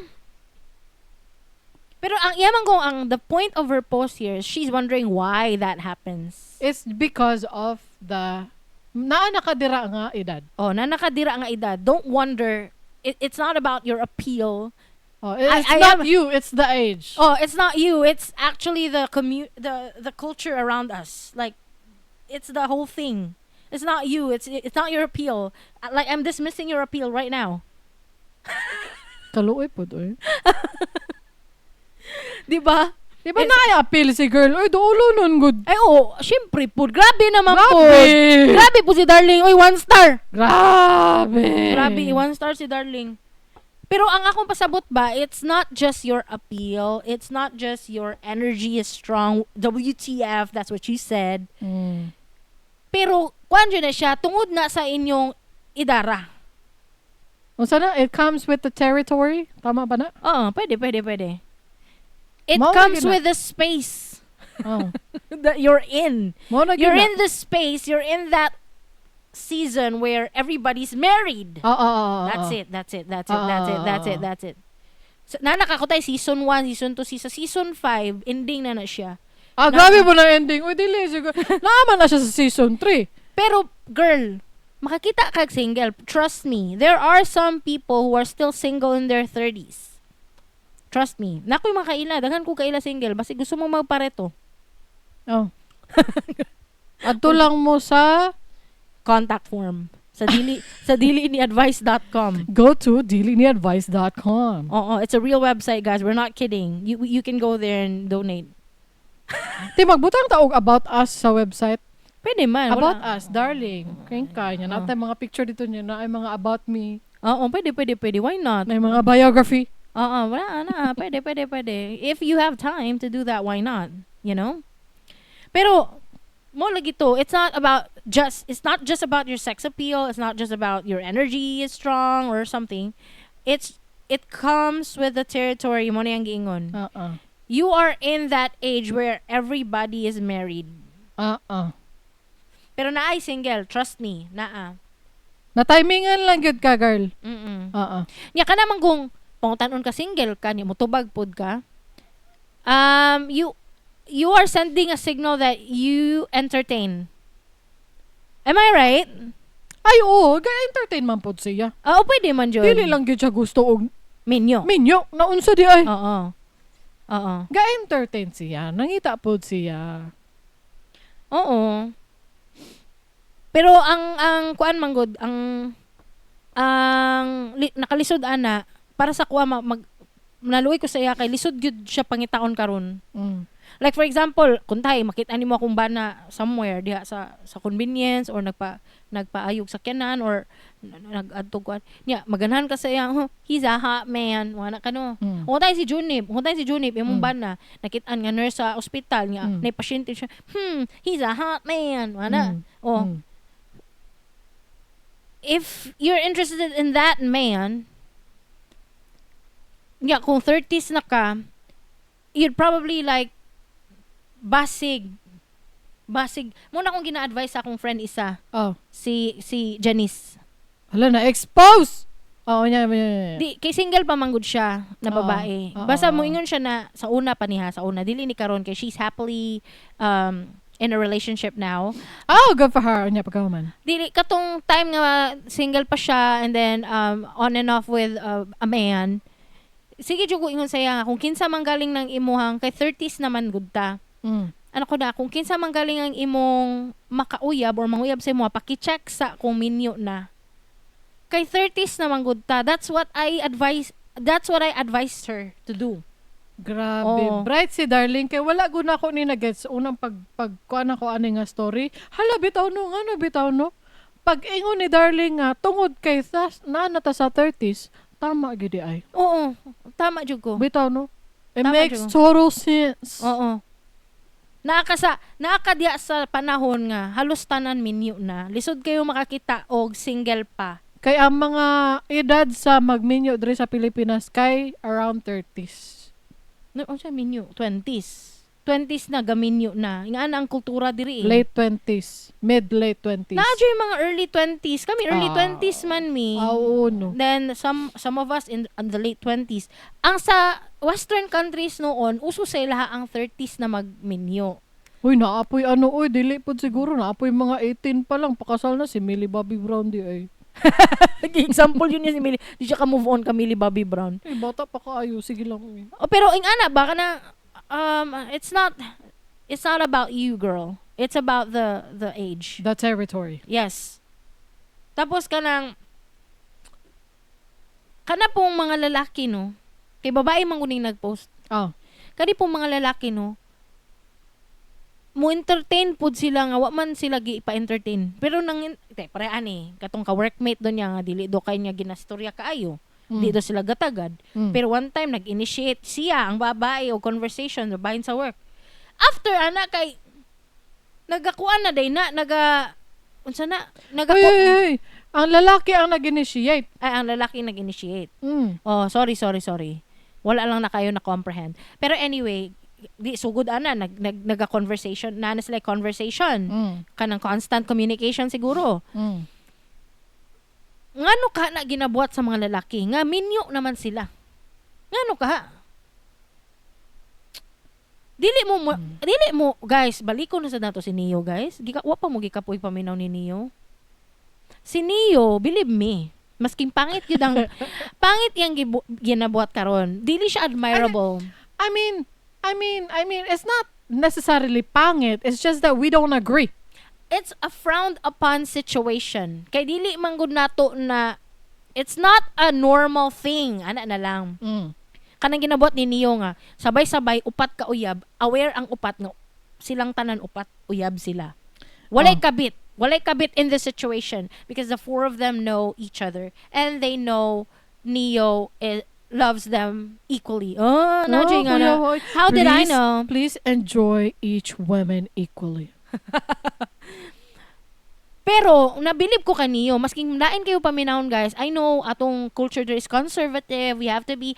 Pero ang yaman ko ang the point of her post here, is she's wondering why that happens. It's because of the naa nakadira nga edad. Oh, na nakadira nga edad. Don't wonder. It's not about your appeal. Oh, it's I not you, it's the age. Oh, it's not you. It's actually the culture around us. Like, it's the whole thing. It's not you. It's not your appeal. Like, I'm dismissing your appeal right now. Kaluoy pod oy. Di ba? Di ba na appeal si girl? Oy, duolo nun gud. Ay, oh, syempre po. Grabe naman po. Grabe. Grabe po si Darling. Oy, one star. Grabe. Grabe, one star si Darling. Pero ang akong pasabot ba, it's not just your appeal. It's not just your energy is strong. WTF, that's what she said. Pero, kuan jud na siya, tungod na sa inyong idara. O sana, it comes with the territory? Tama ba na? Oo, pwede, pwede, pwede. It Mao na comes gyud na. with the space Oh. that you're in. Mao na gyud You're na. in the space, you're in that season where everybody's married. Oo. That's it, that's it, that's it, that's it, that's it, that's it. So, na nakakutay season 1, season 2, season 5, ending na na siya. Ah, grabe mo na ending. Uy, dili. Siguro. Naaman na siya sa season 3. Pero, girl, makakita kag single. Trust me, there are some people who are still single in their 30s. Trust me. Nakoy mga kaila, daghan ko kaila single. Basi gusto mo magpareto. Oh. Adto lang mo sa Contact form sa diliniadvice.com. go to diliniadvice.com. Oo, it's a real website, guys. We're not kidding. You can go there and donate. Ti magbutang ta og about us sa website. Pwede man. About wala. us, darling. Kaya ka niya. Natay mga picture dito niya na ay mga about me. Oo, pwede, pwede, pwede. Why not? Na mga biography. Oo, wala na. Pwede, pwede, pwede. If you have time to do that, why not? You know? Pero, mo lagi to, it's not just about your sex appeal, it's not just about your energy is strong or something. It comes with the territory mo na yung giingon. Oo. You are in that age where everybody is married. Oo. Pero naay single, trust me, naa. Na-timingan lang gyud ka, girl. Oo. Nya ka naman kung pangutan-on ka single ka ni motubag pod ka. You are sending a signal that you entertain. Am I right? Ay, oo. Ga-entertain man pod siya. Oo, pwede man jud. Dili lang gyud siya gusto og minyo. minyo. Naunsa di ay. Oo. Oo. Ga-entertain siya. Nangita pod siya. Oo. Pero ang kuan man gud, ang nakalisod ana para sa kuha mag naluoy ko sa iya kay lisod gyud siya pangitaon karon. Like for example, kung tayo makita nimo akong bana somewhere diha sa convenience or nagpaayog sakyanan or nag-adto kuan. Nya maganahan ka sa iya, "Oh, he's a hot man." Wala ka no. Kung tayo si Junip, imong bana nakitaan nga nurse sa ospital nga nay pasyente siya. He's a hot man." Wala. Oh, if you're interested in that man, yeah, kung 30s na ka, you'd probably like basig. Muna akong gina-advise sa akong friend isa, si Janice. Hala na, expose! Oo, nya. Di kay single pa manggod siya na babae. Basta moingon siya na sa una pa niya, sa una dili ni karon kay she's happily in a relationship now. Oh, good for her. Nya, pagkahuman. Dili katong time nga single pa siya and then on and off with a man. Sige jud ko ingon sa iya nga kung kinsa man galing ng imuhang kay 30s naman gud ta. Ano ko na kung kinsa man galing ang imong makauyab or manguyab sa imo, paki-check sa kung minyo na. Kay 30s naman gud ta. That's what I advised her to do. Grabe. Oo. Bright si darling. Kay wala gud na ako ni nagets unang pag kuan ako ani nga story. Hala bitaw no, ngano bitaw no. Pag ingon ni darling nga tungod kay tas na ta sa 30s, tama gid di ay. Oo, tama jud ko. Bitaw no. It Tama makes jud. total sense. Oo. Naa ka diya sa panahon nga halos tanan minyo na. Lisod kayo makakita og single pa. Kay ang mga edad sa magminyo diri sa Pilipinas kay around 30s. No, unsa minyo? 20s. 20s na gaminyo na. Nga ang kultura diri eh. Late 20s. Mid-late 20s. Naa yung mga early 20s. Kami early 20s man mi. Ah, oo, no. Then some of us in the late 20s. Ang sa western countries noon, uso sa ilaha ang 30s na magminyo. Uy, naapoy ano, uy, dili pod siguro, naapoy mga 18 pa lang, pakasal na si Millie Bobby Brown di ay. Example yun niya si Millie. Di siya ka move on ka Millie Bobby Brown. Eh, bata pa kaayo, sige lang. Uy. Oh, pero ing ana baka na it's not about you, girl. It's about the age. The territory. Yes. Tapos kanang kana pong mga lalaki, no. Kay babae man kuning nagpost. Kani pong mga lalaki, no, mo entertain pud sila nga wa man sila gi pa-entertain. Pero nang te pare ani katong ka workmate do niya nga dili do kay niya ginastorya kaayo. Di do sila gatagad. Pero one time nag-initiate siya ang babae o conversation babae sa work. After ana kay nagakuan na day na naga unsa na naga Uy, uy, uy. Ang lalaki ang nag-initiate. Ay, ang lalaki nag-initiate. Oh, sorry, sorry, sorry. Wala lang na kayo na comprehend. Pero anyway, di sugod ana nag, nag naga conversation na na sila conversation, kanang constant communication siguro. Ngano ka na ginabuhat sa mga lalaki nga minyo naman sila? Ngano ka dili mo, guys, baliko na sa nato si Neo, guys. Gika wa pa mo gikapoy paminaw ni Neo. Si Neo, believe me, masking pangit yun ang pangit yang ginabuhat karon, dili siya admirable. I mean, it's not necessarily pangit. It's just that we don't agree. It's a frowned upon situation. Kay dili man gud nato na it's not a normal thing. Ana na lang. Kanang ginabuhat ni Neo nga sabay-sabay upat ka uyab, aware ang upat nga silang tanan upat uyab sila. Walay kabit. Walay kabit in this situation because the four of them know each other and they know Neo loves them equally. Oh, na Oh, nga na. Kuya Hoy. How did I Please, know? please enjoy each woman equally. Pero nabilib ko kaniyo, masking lain kayo paminawon, guys. I know atong culture there is conservative. We have to be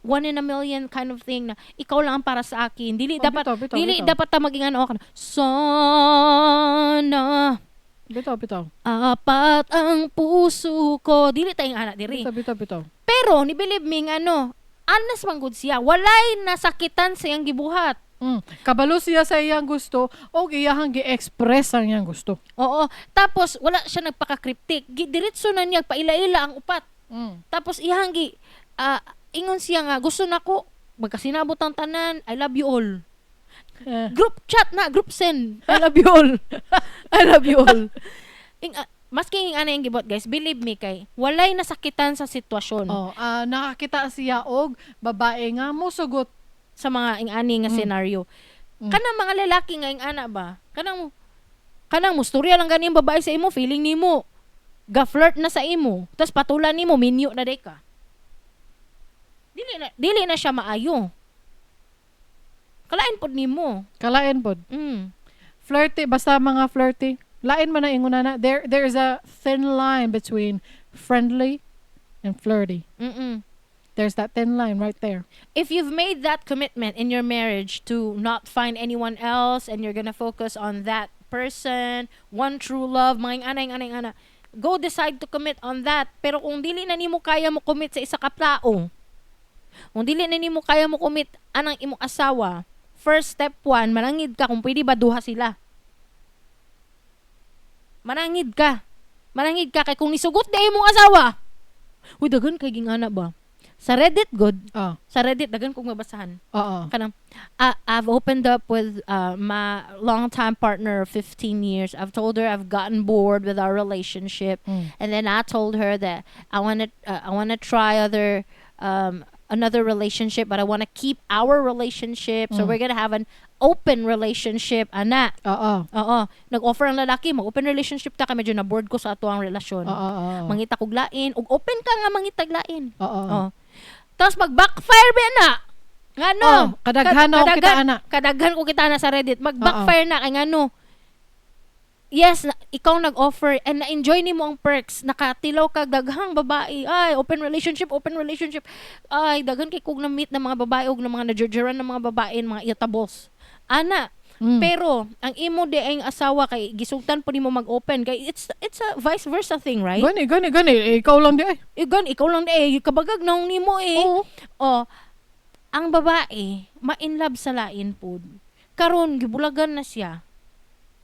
one in a million kind of thing na ikaw lang ang para sa akin. Dili Oh, dapat bitaw, bitaw, dili bitaw. dapat ta maging ano ka. Sana Bitaw, bitaw. apat ang puso ko. Dili tayong anak diri. Bitaw, bitaw, bitaw. Pero ni believe me nga ano, anas man gud siya. Walay nasakitan sa iyang gibuhat. Kabalo siya sa iyang gusto o iyahang gi-express ang iyang gusto. Oo. Tapos wala siya nagpaka-cryptic. Diretso na niya paila-ila ang upat. Tapos iyang gi ingon siya nga gusto nako magkasinabot ang tanan. I love you all. Eh. Group chat na, group send. I love you all. I love you all. Maski ing ana yung gibot, guys, believe me kay walay nasakitan sa sitwasyon Oh, nakakita siya og babae nga mosugot. Sa mga ing ani nga scenario. Kanang mga lalaki nga ing ana ba? Kanang mustorya lang gani ang babae sa imo, feeling nimo ga flirt na sa imo, tapos patulan nimo minyo na day ka. Dili na siya maayo. Kalain pod nimo. Kalain pod. Flirty, basta mga flirty. Lain man na ingon na. There is a thin line between friendly and flirty. There's that thin line right there. If you've made that commitment in your marriage to not find anyone else and you're gonna focus on that person, one true love, mga ing ana, ing ana, ing ana, go decide to commit on that. Pero kung dili na nimo kaya mo commit sa isa ka tao, kung dili na nimo kaya mo commit anang imong asawa, first step one, manangid ka kung pwede ba duha sila. Manangid ka. Manangid ka kay kung nisugot na imong asawa. Uy, daghan kay gingana ba? Sa Reddit god, sa Reddit daghan kong mabasahan. Kanang I've opened up with my longtime partner of 15 years. I've told her I've gotten bored with our relationship, and then I told her that I want to try other another relationship, but I want to keep our relationship. So we're gonna have an open relationship, ana. Oo. Nag-offer ang lalaki, mag-open relationship ta kay medyo na bored ko sa ato ang relasyon. Oo, oo. Mangita kog lain, ug open ka nga mangitag lain. Oo. Oh. Tapos mag-backfire ba na? Ngano? Oh, kadaghan na og kita ana. Kadaghan ko kita na sa Reddit. Mag-backfire na kay ngano? Yes, na, ikaw nag-offer and na-enjoy nimo ang perks. Nakatilaw ka daghang babae. Ay, open relationship, open relationship. Ay, daghan kay kog na-meet na mga babae og na mga najurjuran ng mga babae, mga itables. Ana, pero ang imo di ang asawa kay gisugtan po nimo mag-open kay it's a vice versa thing, right? Gani, gani, gani. Eh, ikaw lang di ay. Eh, gan, ikaw lang eh, kabagag na nimo eh. Oo. Oh, ang babae ma-in love sa lain pud. Karon gibulagan na siya.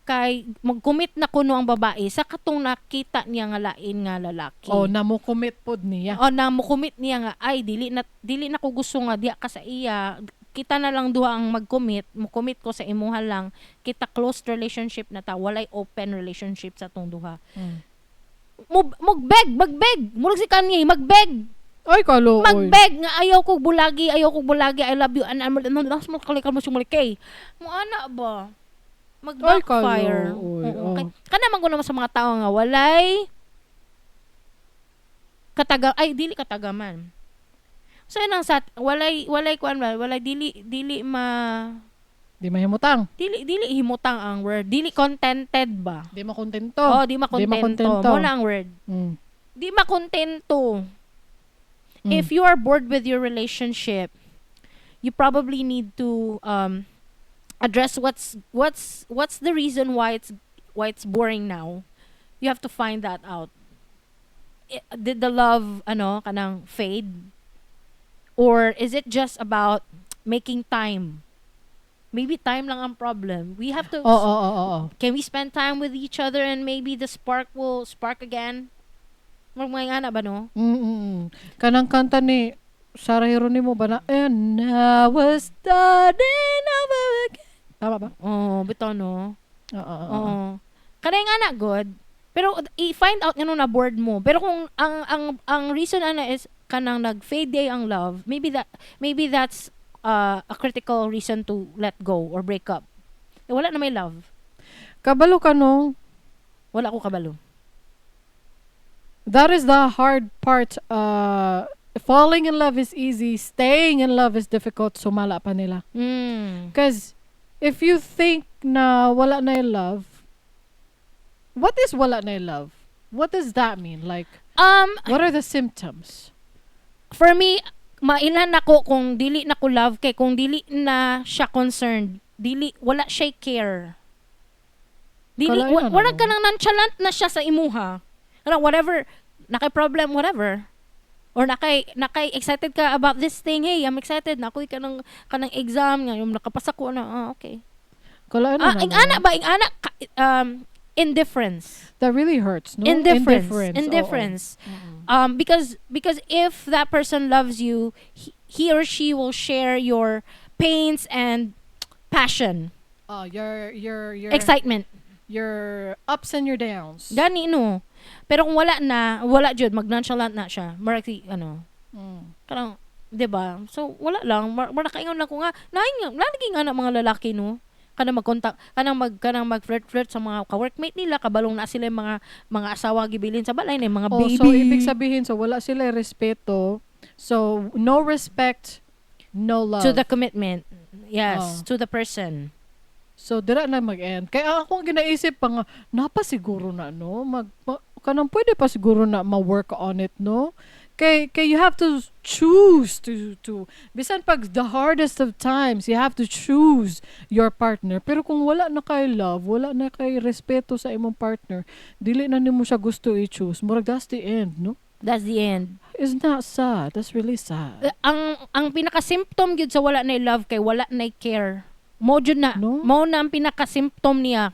Kay mag-commit na kuno ang babae sa katong nakita niya nga lain nga lalaki. Oh, na mo commit pod niya. Oh, na mo-commit niya nga ay dili na ko gusto nga diya ka sa iya. Kita na lang duha ang mag-commit, mo-commit ko sa imuha lang. Kita closed relationship na ta, walay open relationship sa tong duha. Mo magbeg, magbeg. Murag si Kanye, magbeg. Ay, kalo. Magbeg nga ayaw ko bulagi, ayaw ko bulagi, I love you. And I'm last mo kali ka mo sumulikay. Mo ana ba? Mag-backfire. Ay, kalo, oy, Oo, oh. kay, kana man gud naman sa mga tao nga walay kataga ay dili katagaman. So yun ang sat walay walay kuan ba walay dili dili ma Di mahimutang. dili dili himutang ang word, dili contented ba? Di makontento. Oh, di Di makontento. makontento. Mo na ang word. Di makontento. If you are bored with your relationship, you probably need to address what's the reason why it's boring now. You have to find that out. Did the love ano kanang fade? Or is it just about making time? Maybe time lang ang problem. We have to Oo. Can we spend time with each other and maybe the spark will spark again? Mga nga na ba no? Kanang kanta ni Sarah Geronimo ba na "And I was starting over again." Tama ba? Oo, bitaw no. Oo. Oo. Kanay nga na good. Pero i-find out ngano na bored mo. Pero kung ang reason ana is kanang nag-fade day ang love, maybe that's a critical reason to let go or break up. Eh, wala na may love. Kabalo ka no? Wala ko kabalo. That is the hard part. Falling in love is easy. Staying in love is difficult. Sumala pa nila. Because if you think na wala na yung love, what is wala na yung love? What does that mean? Like, what are the symptoms? For me, mailan nako kung dili na ko love kay kung dili na siya concerned, dili wala siya care. Dili Kalain wa, na wala no. ka nang nonchalant na siya sa imuha. Ano, whatever, nakay problem whatever. Or nakay excited ka about this thing, hey, I'm excited na ako'y kanang exam nga yung nakapasa ko na, ah, okay. Kalain Ah, na ing ana ba ing ana indifference. That really hurts, no? Indifference. Indifference. Oo. Indifference. Because if that person loves you, he or she will share your pains and passion, Your excitement. Your ups and your downs. Gani no. Pero kung wala na, wala jud, mag-nonchalant na siya. Murag si ano, kanang 'di ba? So wala lang, mara kaingon lang ko nga, naing nalagi nga na mga lalaki no. Kanang mag-contact, kanang mag-flirt-flirt sa mga ka-workmate nila, kabalong na sila yung mga asawa gibilin sa balay na yung mga Oh, baby. so ibig sabihin, so wala sila respeto. So no respect, no love. To the commitment. Yes, Oh. to the person. So dira na mag-end. Kaya ako ang ginaisip pa nga, napasiguro na no, kanang pwede pa siguro na ma-work on it no. Kay you have to choose to bisan pag the hardest of times, you have to choose your partner. Pero kung wala na kay love, wala na kay respeto sa imong partner, dili na nimo siya gusto i-choose. Murag that's the end, no? That's the end. Isn't that sad? That's really sad. Eh, ang pinaka-symptom gyud sa wala na love kay wala na care. Mo jud na, No? mo na ang pinaka-symptom niya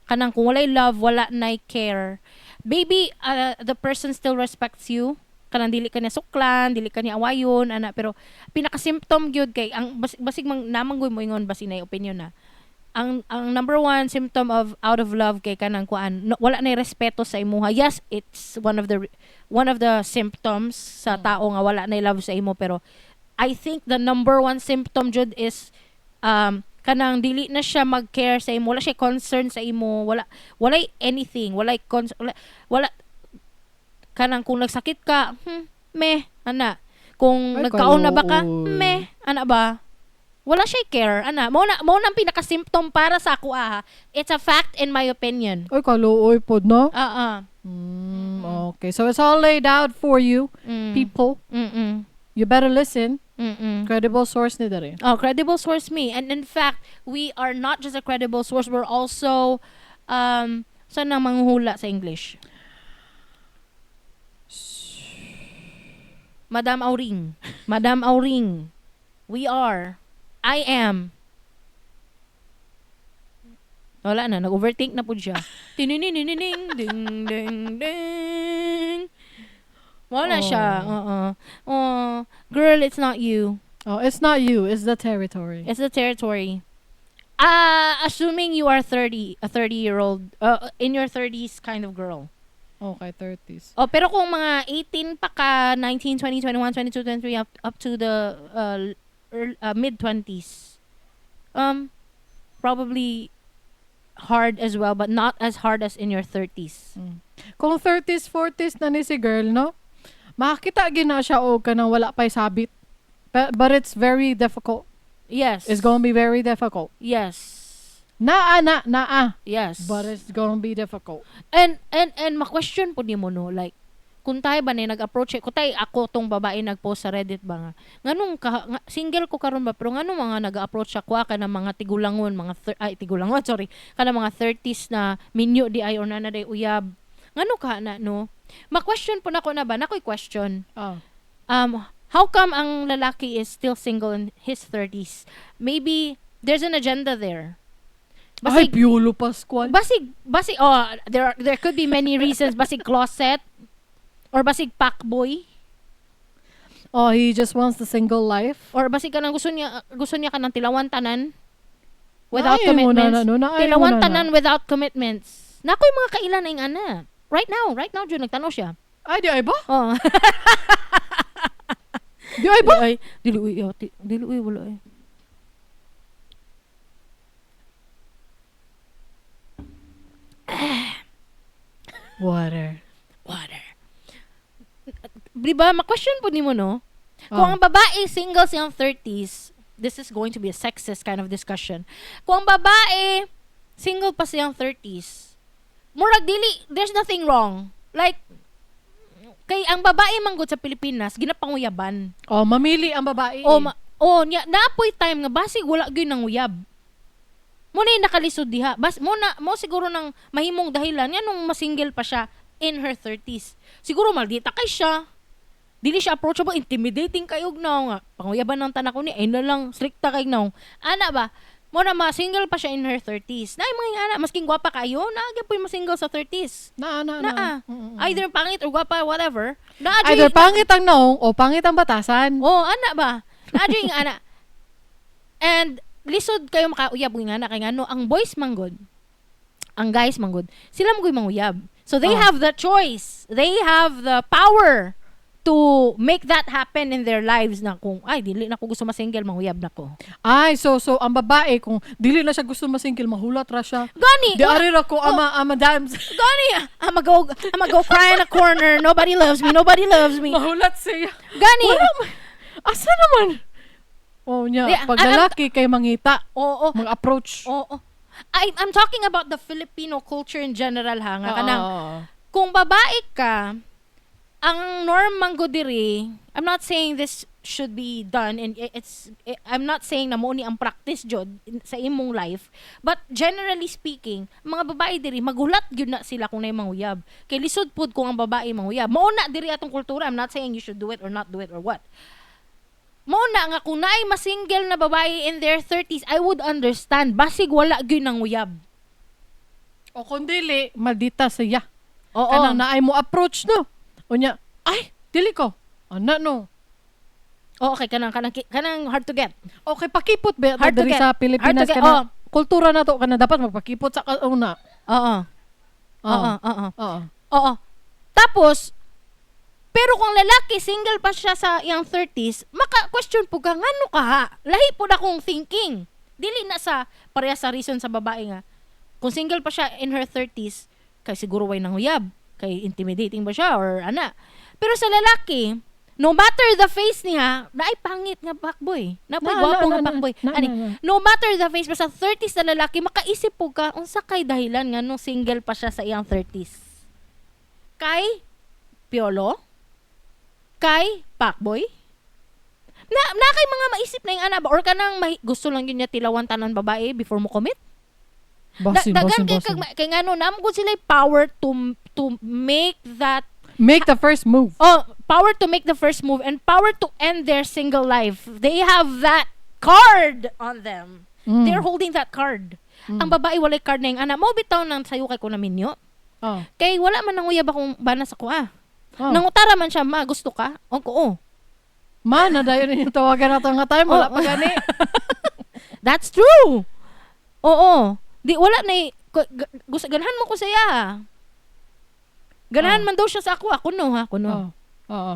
kanang kung walay love, wala na care. Maybe the person still respects you. Kanang dili ka niya suklan, dili ka niya awayon, ana, pero pinaka-symptom gyud kay ang basig mang namanggoy mo ingon basig na opinion na. Ang number one symptom of out of love kay kanang kuan, no, wala na respeto sa imuha. Yes, it's one of the symptoms sa tao nga wala na love sa imo, pero I think the number one symptom jud is kanang dili na siya mag-care sa imo, wala siya concern sa imo, walay anything, walay wala kanang kung nagsakit ka, meh, ana. Kung Ay, nagkaon na ba ka, kaluoy. meh, ana ba? Wala siya care ana. Mao na ang pinaka-symptom para sa ako ah. It's a fact in my opinion. Oy, kaluoy pod, no? Oo. Okay. So it's all laid out for you, people. You better listen. Credible source ni diri. Oh, credible source me. And in fact, we are not just a credible source, we're also saan ang manghuhula sa English? Madam Auring. Madam Auring. We are. I am. Wala na, nag-overthink na po siya. Tininining ding ding ding. Wala Oh. siya. Oo. Oh, girl, it's not you. Oh, it's not you, it's the territory. It's the territory. Assuming you are 30, a 30-year-old, in your 30s kind of girl. Okay, 30s. Oh, pero kung mga 18 pa ka, 19, 20, 21, 22, 23, up to the mid-20s, probably hard as well, but not as hard as in your 30s. Kung 30s, 40s na ni si girl, no? Makakita gina siya og kanang wala pa'y sabit. But it's very difficult. Yes. It's gonna be very difficult. Yes. Naa na, naa. Yes. But it's gonna be difficult. And ma-question po nimo no, like kung tayo ba ni nag-approach, kung tayo ako tong babae nag-post sa Reddit ba nga nganong ka, nga, single ko karon ba, pero nganong mga nag-approach ako ka ng mga tigulangon, mga ay tigulangon, sorry, kana mga 30s na minyo di ay or na day uyab, ngano ka na no, ma-question po nako na ba, nakoy question. Oh. How come ang lalaki is still single in his 30s? Maybe there's an agenda there. Ay, Basig, Piolo Pascual. basig, oh, there could be many reasons. Basig closet, or basig packboy, Oh, he just wants the single life. Or basig kanang gusto niya kanang tilawan tanan without Naay mo na commitments. na, no? Naay mo Tilawan na na. tanan without commitments. Nakoy mga kailan na yung ana. Right now, Jun, nagtanaw siya. Ay, di ay ba? Oh. Di ay ba? Ay, dili uy, ati, dili uy, wala ay. Water. Water. Di ba, ma-question po nimo, no? Kung Oh. ang babae single siyang 30s, this is going to be a sexist kind of discussion. Kung ang babae single pa siyang 30s, murag dili, there's nothing wrong. Like, kay ang babae manggod sa Pilipinas, ginapanguyaban. Oh, mamili ang babae. O, oh, nya, naapoy time nga basig wala gyud nang uyab. Mo na yung nakalisod diha. Bas mo na mo siguro nang mahimong dahilan nga nung masingle pa siya in her 30s. Siguro maldita kay siya. Dili siya approachable, intimidating kayo na nga. Panguyaban ng tanak ko ni ay na lang strikta kay naong. Ana ba? Mo na ma-single pa siya in her 30s. Na mga ana, masking gwapa kayo, na gyud masingle sa 30s. Na, na, na. Naa. Mm-mm. Either pangit or gwapa, whatever. Naa Either pangit ang naong o pangit ang batasan. Oh, ana ba? Naa jud yung ana. And lisod kayo makauyab ng ana kay ngano ang boys manggod. Ang guys manggod. Sila mo manguyab. So they Oh. have the choice. They have the power to make that happen in their lives na kung ay dili na ko gusto masingle manguyab na ko. Ay, so ang babae kung dili na siya gusto masingil, mahulat ra siya. Gani, Di ari ra ko ama dams. gani, I'ma go cry in a corner. Nobody loves me. Nobody loves me. Mahulat siya. Gani. Wala man. Asa naman? Oh, nya, Di, pag lalaki kay mangita, Oo. mag-approach. Oo. I'm talking about the Filipino culture in general ha nga Oo, kanang oo, oo. kung babae ka, ang norm man gud diri, I'm not saying this should be done and it's I'm not saying na mo ni ang practice jud sa imong life, but generally speaking, mga babae diri magulat gyud na sila kung naay manguyab. Kay lisod pud kung ang babae manguyab. Mao na diri atong kultura. I'm not saying you should do it or not do it or what. Mao na nga kung naay masingle na babae in their 30s, I would understand. Basig wala gyud nang uyab. O kung dili, maldita siya. Oo. Kanang naay mo approach no. Unya, ay, dili ko. Ana no. Oo, okay, kanang hard to get. Okay, pakipot ba Hard to diri get. sa Pilipinas Hard to get, kana. oh. Kultura na to kana dapat magpakipot sa una. Oo. Oo. Oo, oo. Oo. Oo. Tapos, pero kung lalaki, single pa siya sa iyang 30s, maka-question po ka, ngano ka ha? Lahi po na kong thinking. Dili na sa, pareha sa reason sa babae nga. Kung single pa siya in her 30s, kay siguro way nanguyab. Kay intimidating ba siya or ana. Pero sa lalaki, No matter the face niya, naay pangit nga fuckboy. Napoy Na, gwapo na, nga na, fuckboy. na, Ani, na, na. no matter the face, basta 30s na lalaki, makaisip po ka, unsa kay dahilan nga nung single pa siya sa iyang 30s? Kay Piolo? Kay fuckboy? Na kay mga maisip na yung ana ba? Or kanang gusto lang yun niya tilawan tanan babae before mo commit? Basin, Dagan basin, kay, basin. kay ngano, naam gud sila power to make that. Make the first move. Oh, power to make the first move and power to end their single life. They have that card on them. They're holding that card. Ang babae walay card na yung anak. Mo bitaw nang sayo kay ko na minyo. Oh. Kay wala man nanguyab akong bana sa kuha. Oh. Nangutara man siya, ma, gusto ka? O ko, oh. Ma, na dayon yung tawagan nato nga time. Wala Oh. pa gani. That's true. Oo. Di wala na gusto ganahan mo ko siya. Ganahan Oh. man daw siya sa ako. Ako no ha, ako no. Oh. Oo.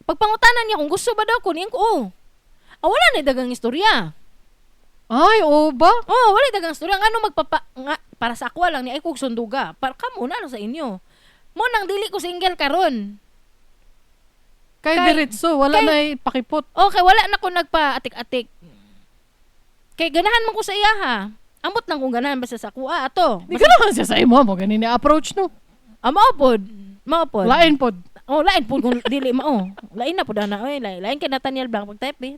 Pagpangutanan niya kung gusto ba daw ko, niyan ko, oh. Ah, wala na dagang istorya. Ay, o ba? Oh, wala dagang istorya. Ngano magpapa nga, para sa ako lang ni ay kog sunduga. Para kamo na lang sa inyo. Mo nang dili ko single karon. Kay diretso, wala na pakipot. Okay, wala na ko nagpa-atik-atik. Kay ganahan man ko sa iya ha. Amot lang kung ganahan basta sa ako ah, ato. Di ganahan siya sa imo mo gani ni approach no. Ah, mao pod. Mao pod. Lain pod. Oh, lain pod kung dili mao. Lain na pod ana oy, lain, lain kay Nathaniel Blanc pag type eh.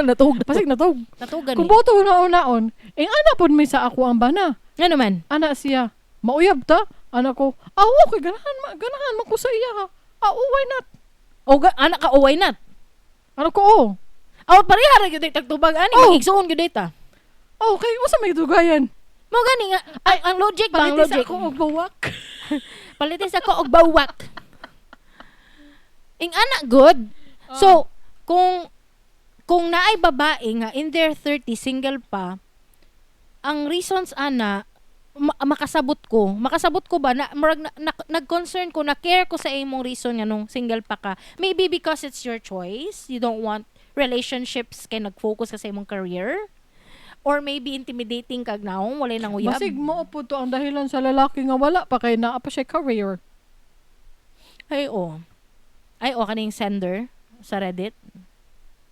Natug. Pasig natug. Natugan Kung eh. boto na unaon, ing ana pod may sa ako ang bana. Nga naman. Ana siya, mauyab ta. Ana ko, ah okay, ganahan man ko sa iya ha. Ah, oh, why not? O anak ka, oh, why not? Ano ko, oh. Aw, pareha ra gyud tagtubag ani, Oh. mag-igsuon gyud ta. Okay, usa may dugayan. Mo gani nga ang logic ba ang Palitis logic. ako og bawak. Palitis ako og bawak. Ing ana good. So, kung naay babae nga in their 30 single pa, ang reasons ana makasabot ko. Makasabot ko ba na murag na, nag-concern ko, na care ko sa imong reason nga nung single pa ka. Maybe because it's your choice, you don't want relationships kay nag-focus ka sa imong career. Or maybe intimidating kag naong walay nang uyab. Basig mo po to ang dahilan sa lalaki nga wala pa kay naa pa siya career. Ay oh. Ay oh kaning sender sa Reddit.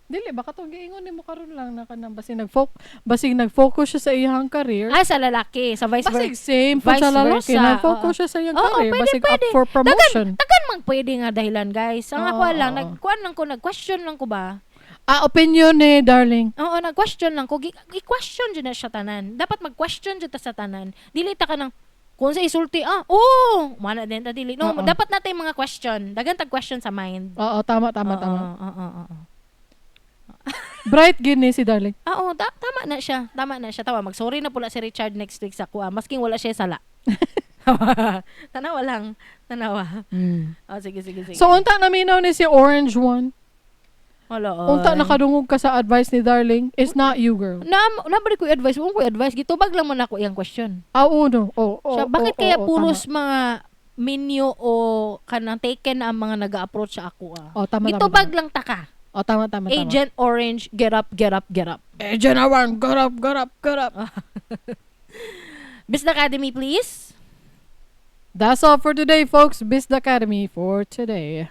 Dili baka tong giingon nimo karon lang na kanang basig nag-focus siya sa iyang career. Ah, sa lalaki, sa vice Basig versa. same po vice sa lalaki, versa, nag-focus oo. siya sa iyang Oo, career, pwede, basig pwede. up for promotion. Tagan mang pwede nga dahilan, guys. Ang Oo, ako lang, oo. nagkuan lang ko, nag-question lang ko ba? Ah, opinion eh, darling. Oo, nag-question lang ko. I-question dyan na siya tanan. Dapat mag-question dyan ta sa tanan. Dili ta ka ng, kung sa isulti, ah, oo, mana din ta dili. No, Oo. dapat natin mga question. Dagan tag question sa mind. Oo, tama, tama, Oo, tama. Oo, oo, oo. Bright gini si darling. Ah, oo, tama na siya. Tama na siya. Tama, mag-sorry na pula si Richard next week sa kuha. Masking wala siya sala. Tanawa lang. Tanawa. Oh, sige, sige, sige. So, unta na minaw ni si Orange One. Wala, oy. Unta nakadungog ka sa advice ni darling. It's not you, girl. Na, nabalik ko yung advice. Huwag ko yung advice. Gitubag lang man ako iyang question. Ah, uno. Oh, oh, Siya, bakit oh, kaya oh, oh, puros tama. mga minyo o kanang taken ang mga nag-approach sa ako ah. Oh, tama, tama, Gitubag tama. lang ta ka. Oh, tama, tama, tama. Agent Orange, get up, get up, get up. Agent Orange, get up, get up, get up. Business Academy, please. That's all for today, folks. Biz Academy for today.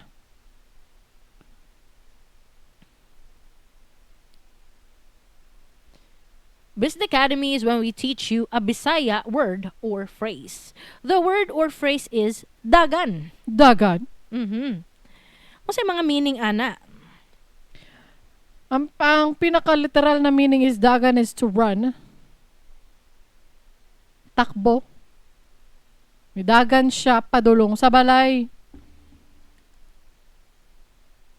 Business Academy is when we teach you a Bisaya word or phrase. The word or phrase is dagan. Dagan. Mhm. Unsay mga meaning ana? Ang pinaka-literal na meaning is dagan is to run. Takbo. Midagan siya padulong sa balay.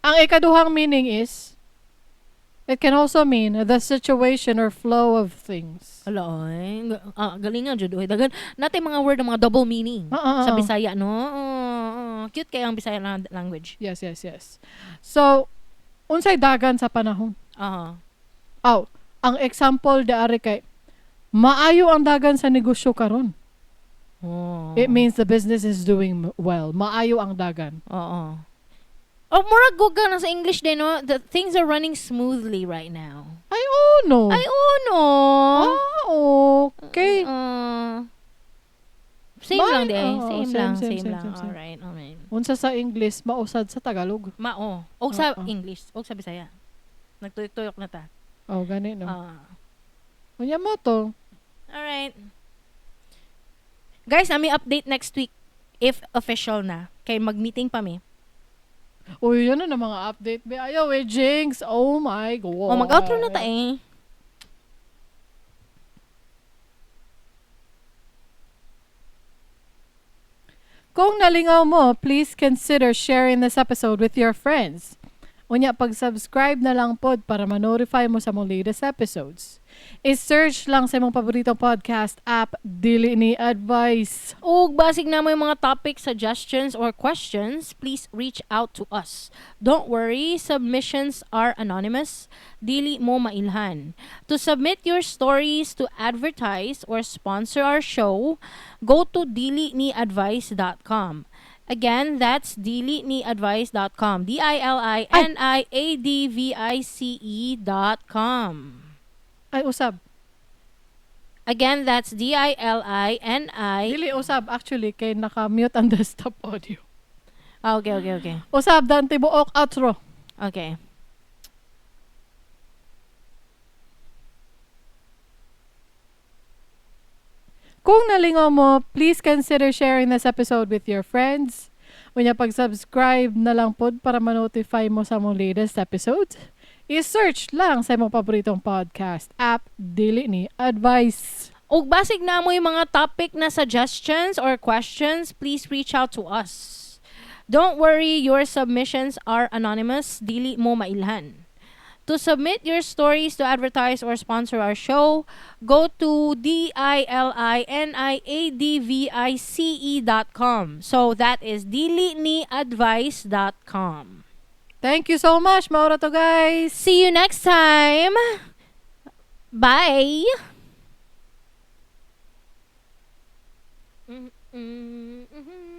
Ang ikaduhang meaning is, it can also mean the situation or flow of things. Ala ay, galing nga jud oy. Dagan natin mga word ng mga double meaning sa Bisaya no. Cute kay ang Bisaya na language. Yes, yes, yes. So, unsay dagan sa panahon? Aha. Aw, ang example daari kay maayo ang dagan sa negosyo karon. Oh. It means the business is doing well. Maayo ang dagan. Oo. Oh, murag guga na sa English din no. The things are running smoothly right now. Ay, oh no. Ay, oh no. Ah, okay. Same Maayo lang di ay. Oo, Same, same, lang, same, same, same, lang. same, same. Alright, alright. Unsa sa English, mausad sa Tagalog. Mao. Og sa Oo. English, og sa Bisaya. Nagtuyok-tuyok na ta. Oh, gani no. Ah. Unya mo to. Alright. Guys, nami update next week if official na. Kay mag-meeting pa mi. Uy, yun na na mga update. Be, ayaw eh, Jinx. Oh my God. O mag-outro na ta eh. Kung nalingaw mo, please consider sharing this episode with your friends. Unya, pag-subscribe na lang pod para ma-notify mo sa mong latest episodes. I-search lang sa imong paboritong podcast app, Dili Ni Advice. Ug basig na mo yung mga topic suggestions or questions, please reach out to us. Don't worry, submissions are anonymous. Dili mo mailhan. To submit your stories to advertise or sponsor our show, go to diliniadvice.com. Again, that's diliniadvice.com. D I L I N I A D V I C E dot com. Ay, usab. Again, that's D I L I N I. Dili usab actually kay naka-mute ang desktop audio. Ah, okay. Usab dan tibuok outro. Okay. Kung nalingaw mo, please consider sharing this episode with your friends. Unya, pag-subscribe na lang pod para ma-notify mo sa mong latest episodes. I-search lang sa imong paboritong podcast app, Dili Ni Advice. Ug basig na mo yung mga topic na suggestions or questions, please reach out to us. Don't worry, your submissions are anonymous. Dili mo mailhan. To submit your stories to advertise or sponsor our show, go to diliniadvice.com. So that is diliniadvice.com. Thank you so much. Maura to, guys. See you next time. Bye. Mm-mm-mm.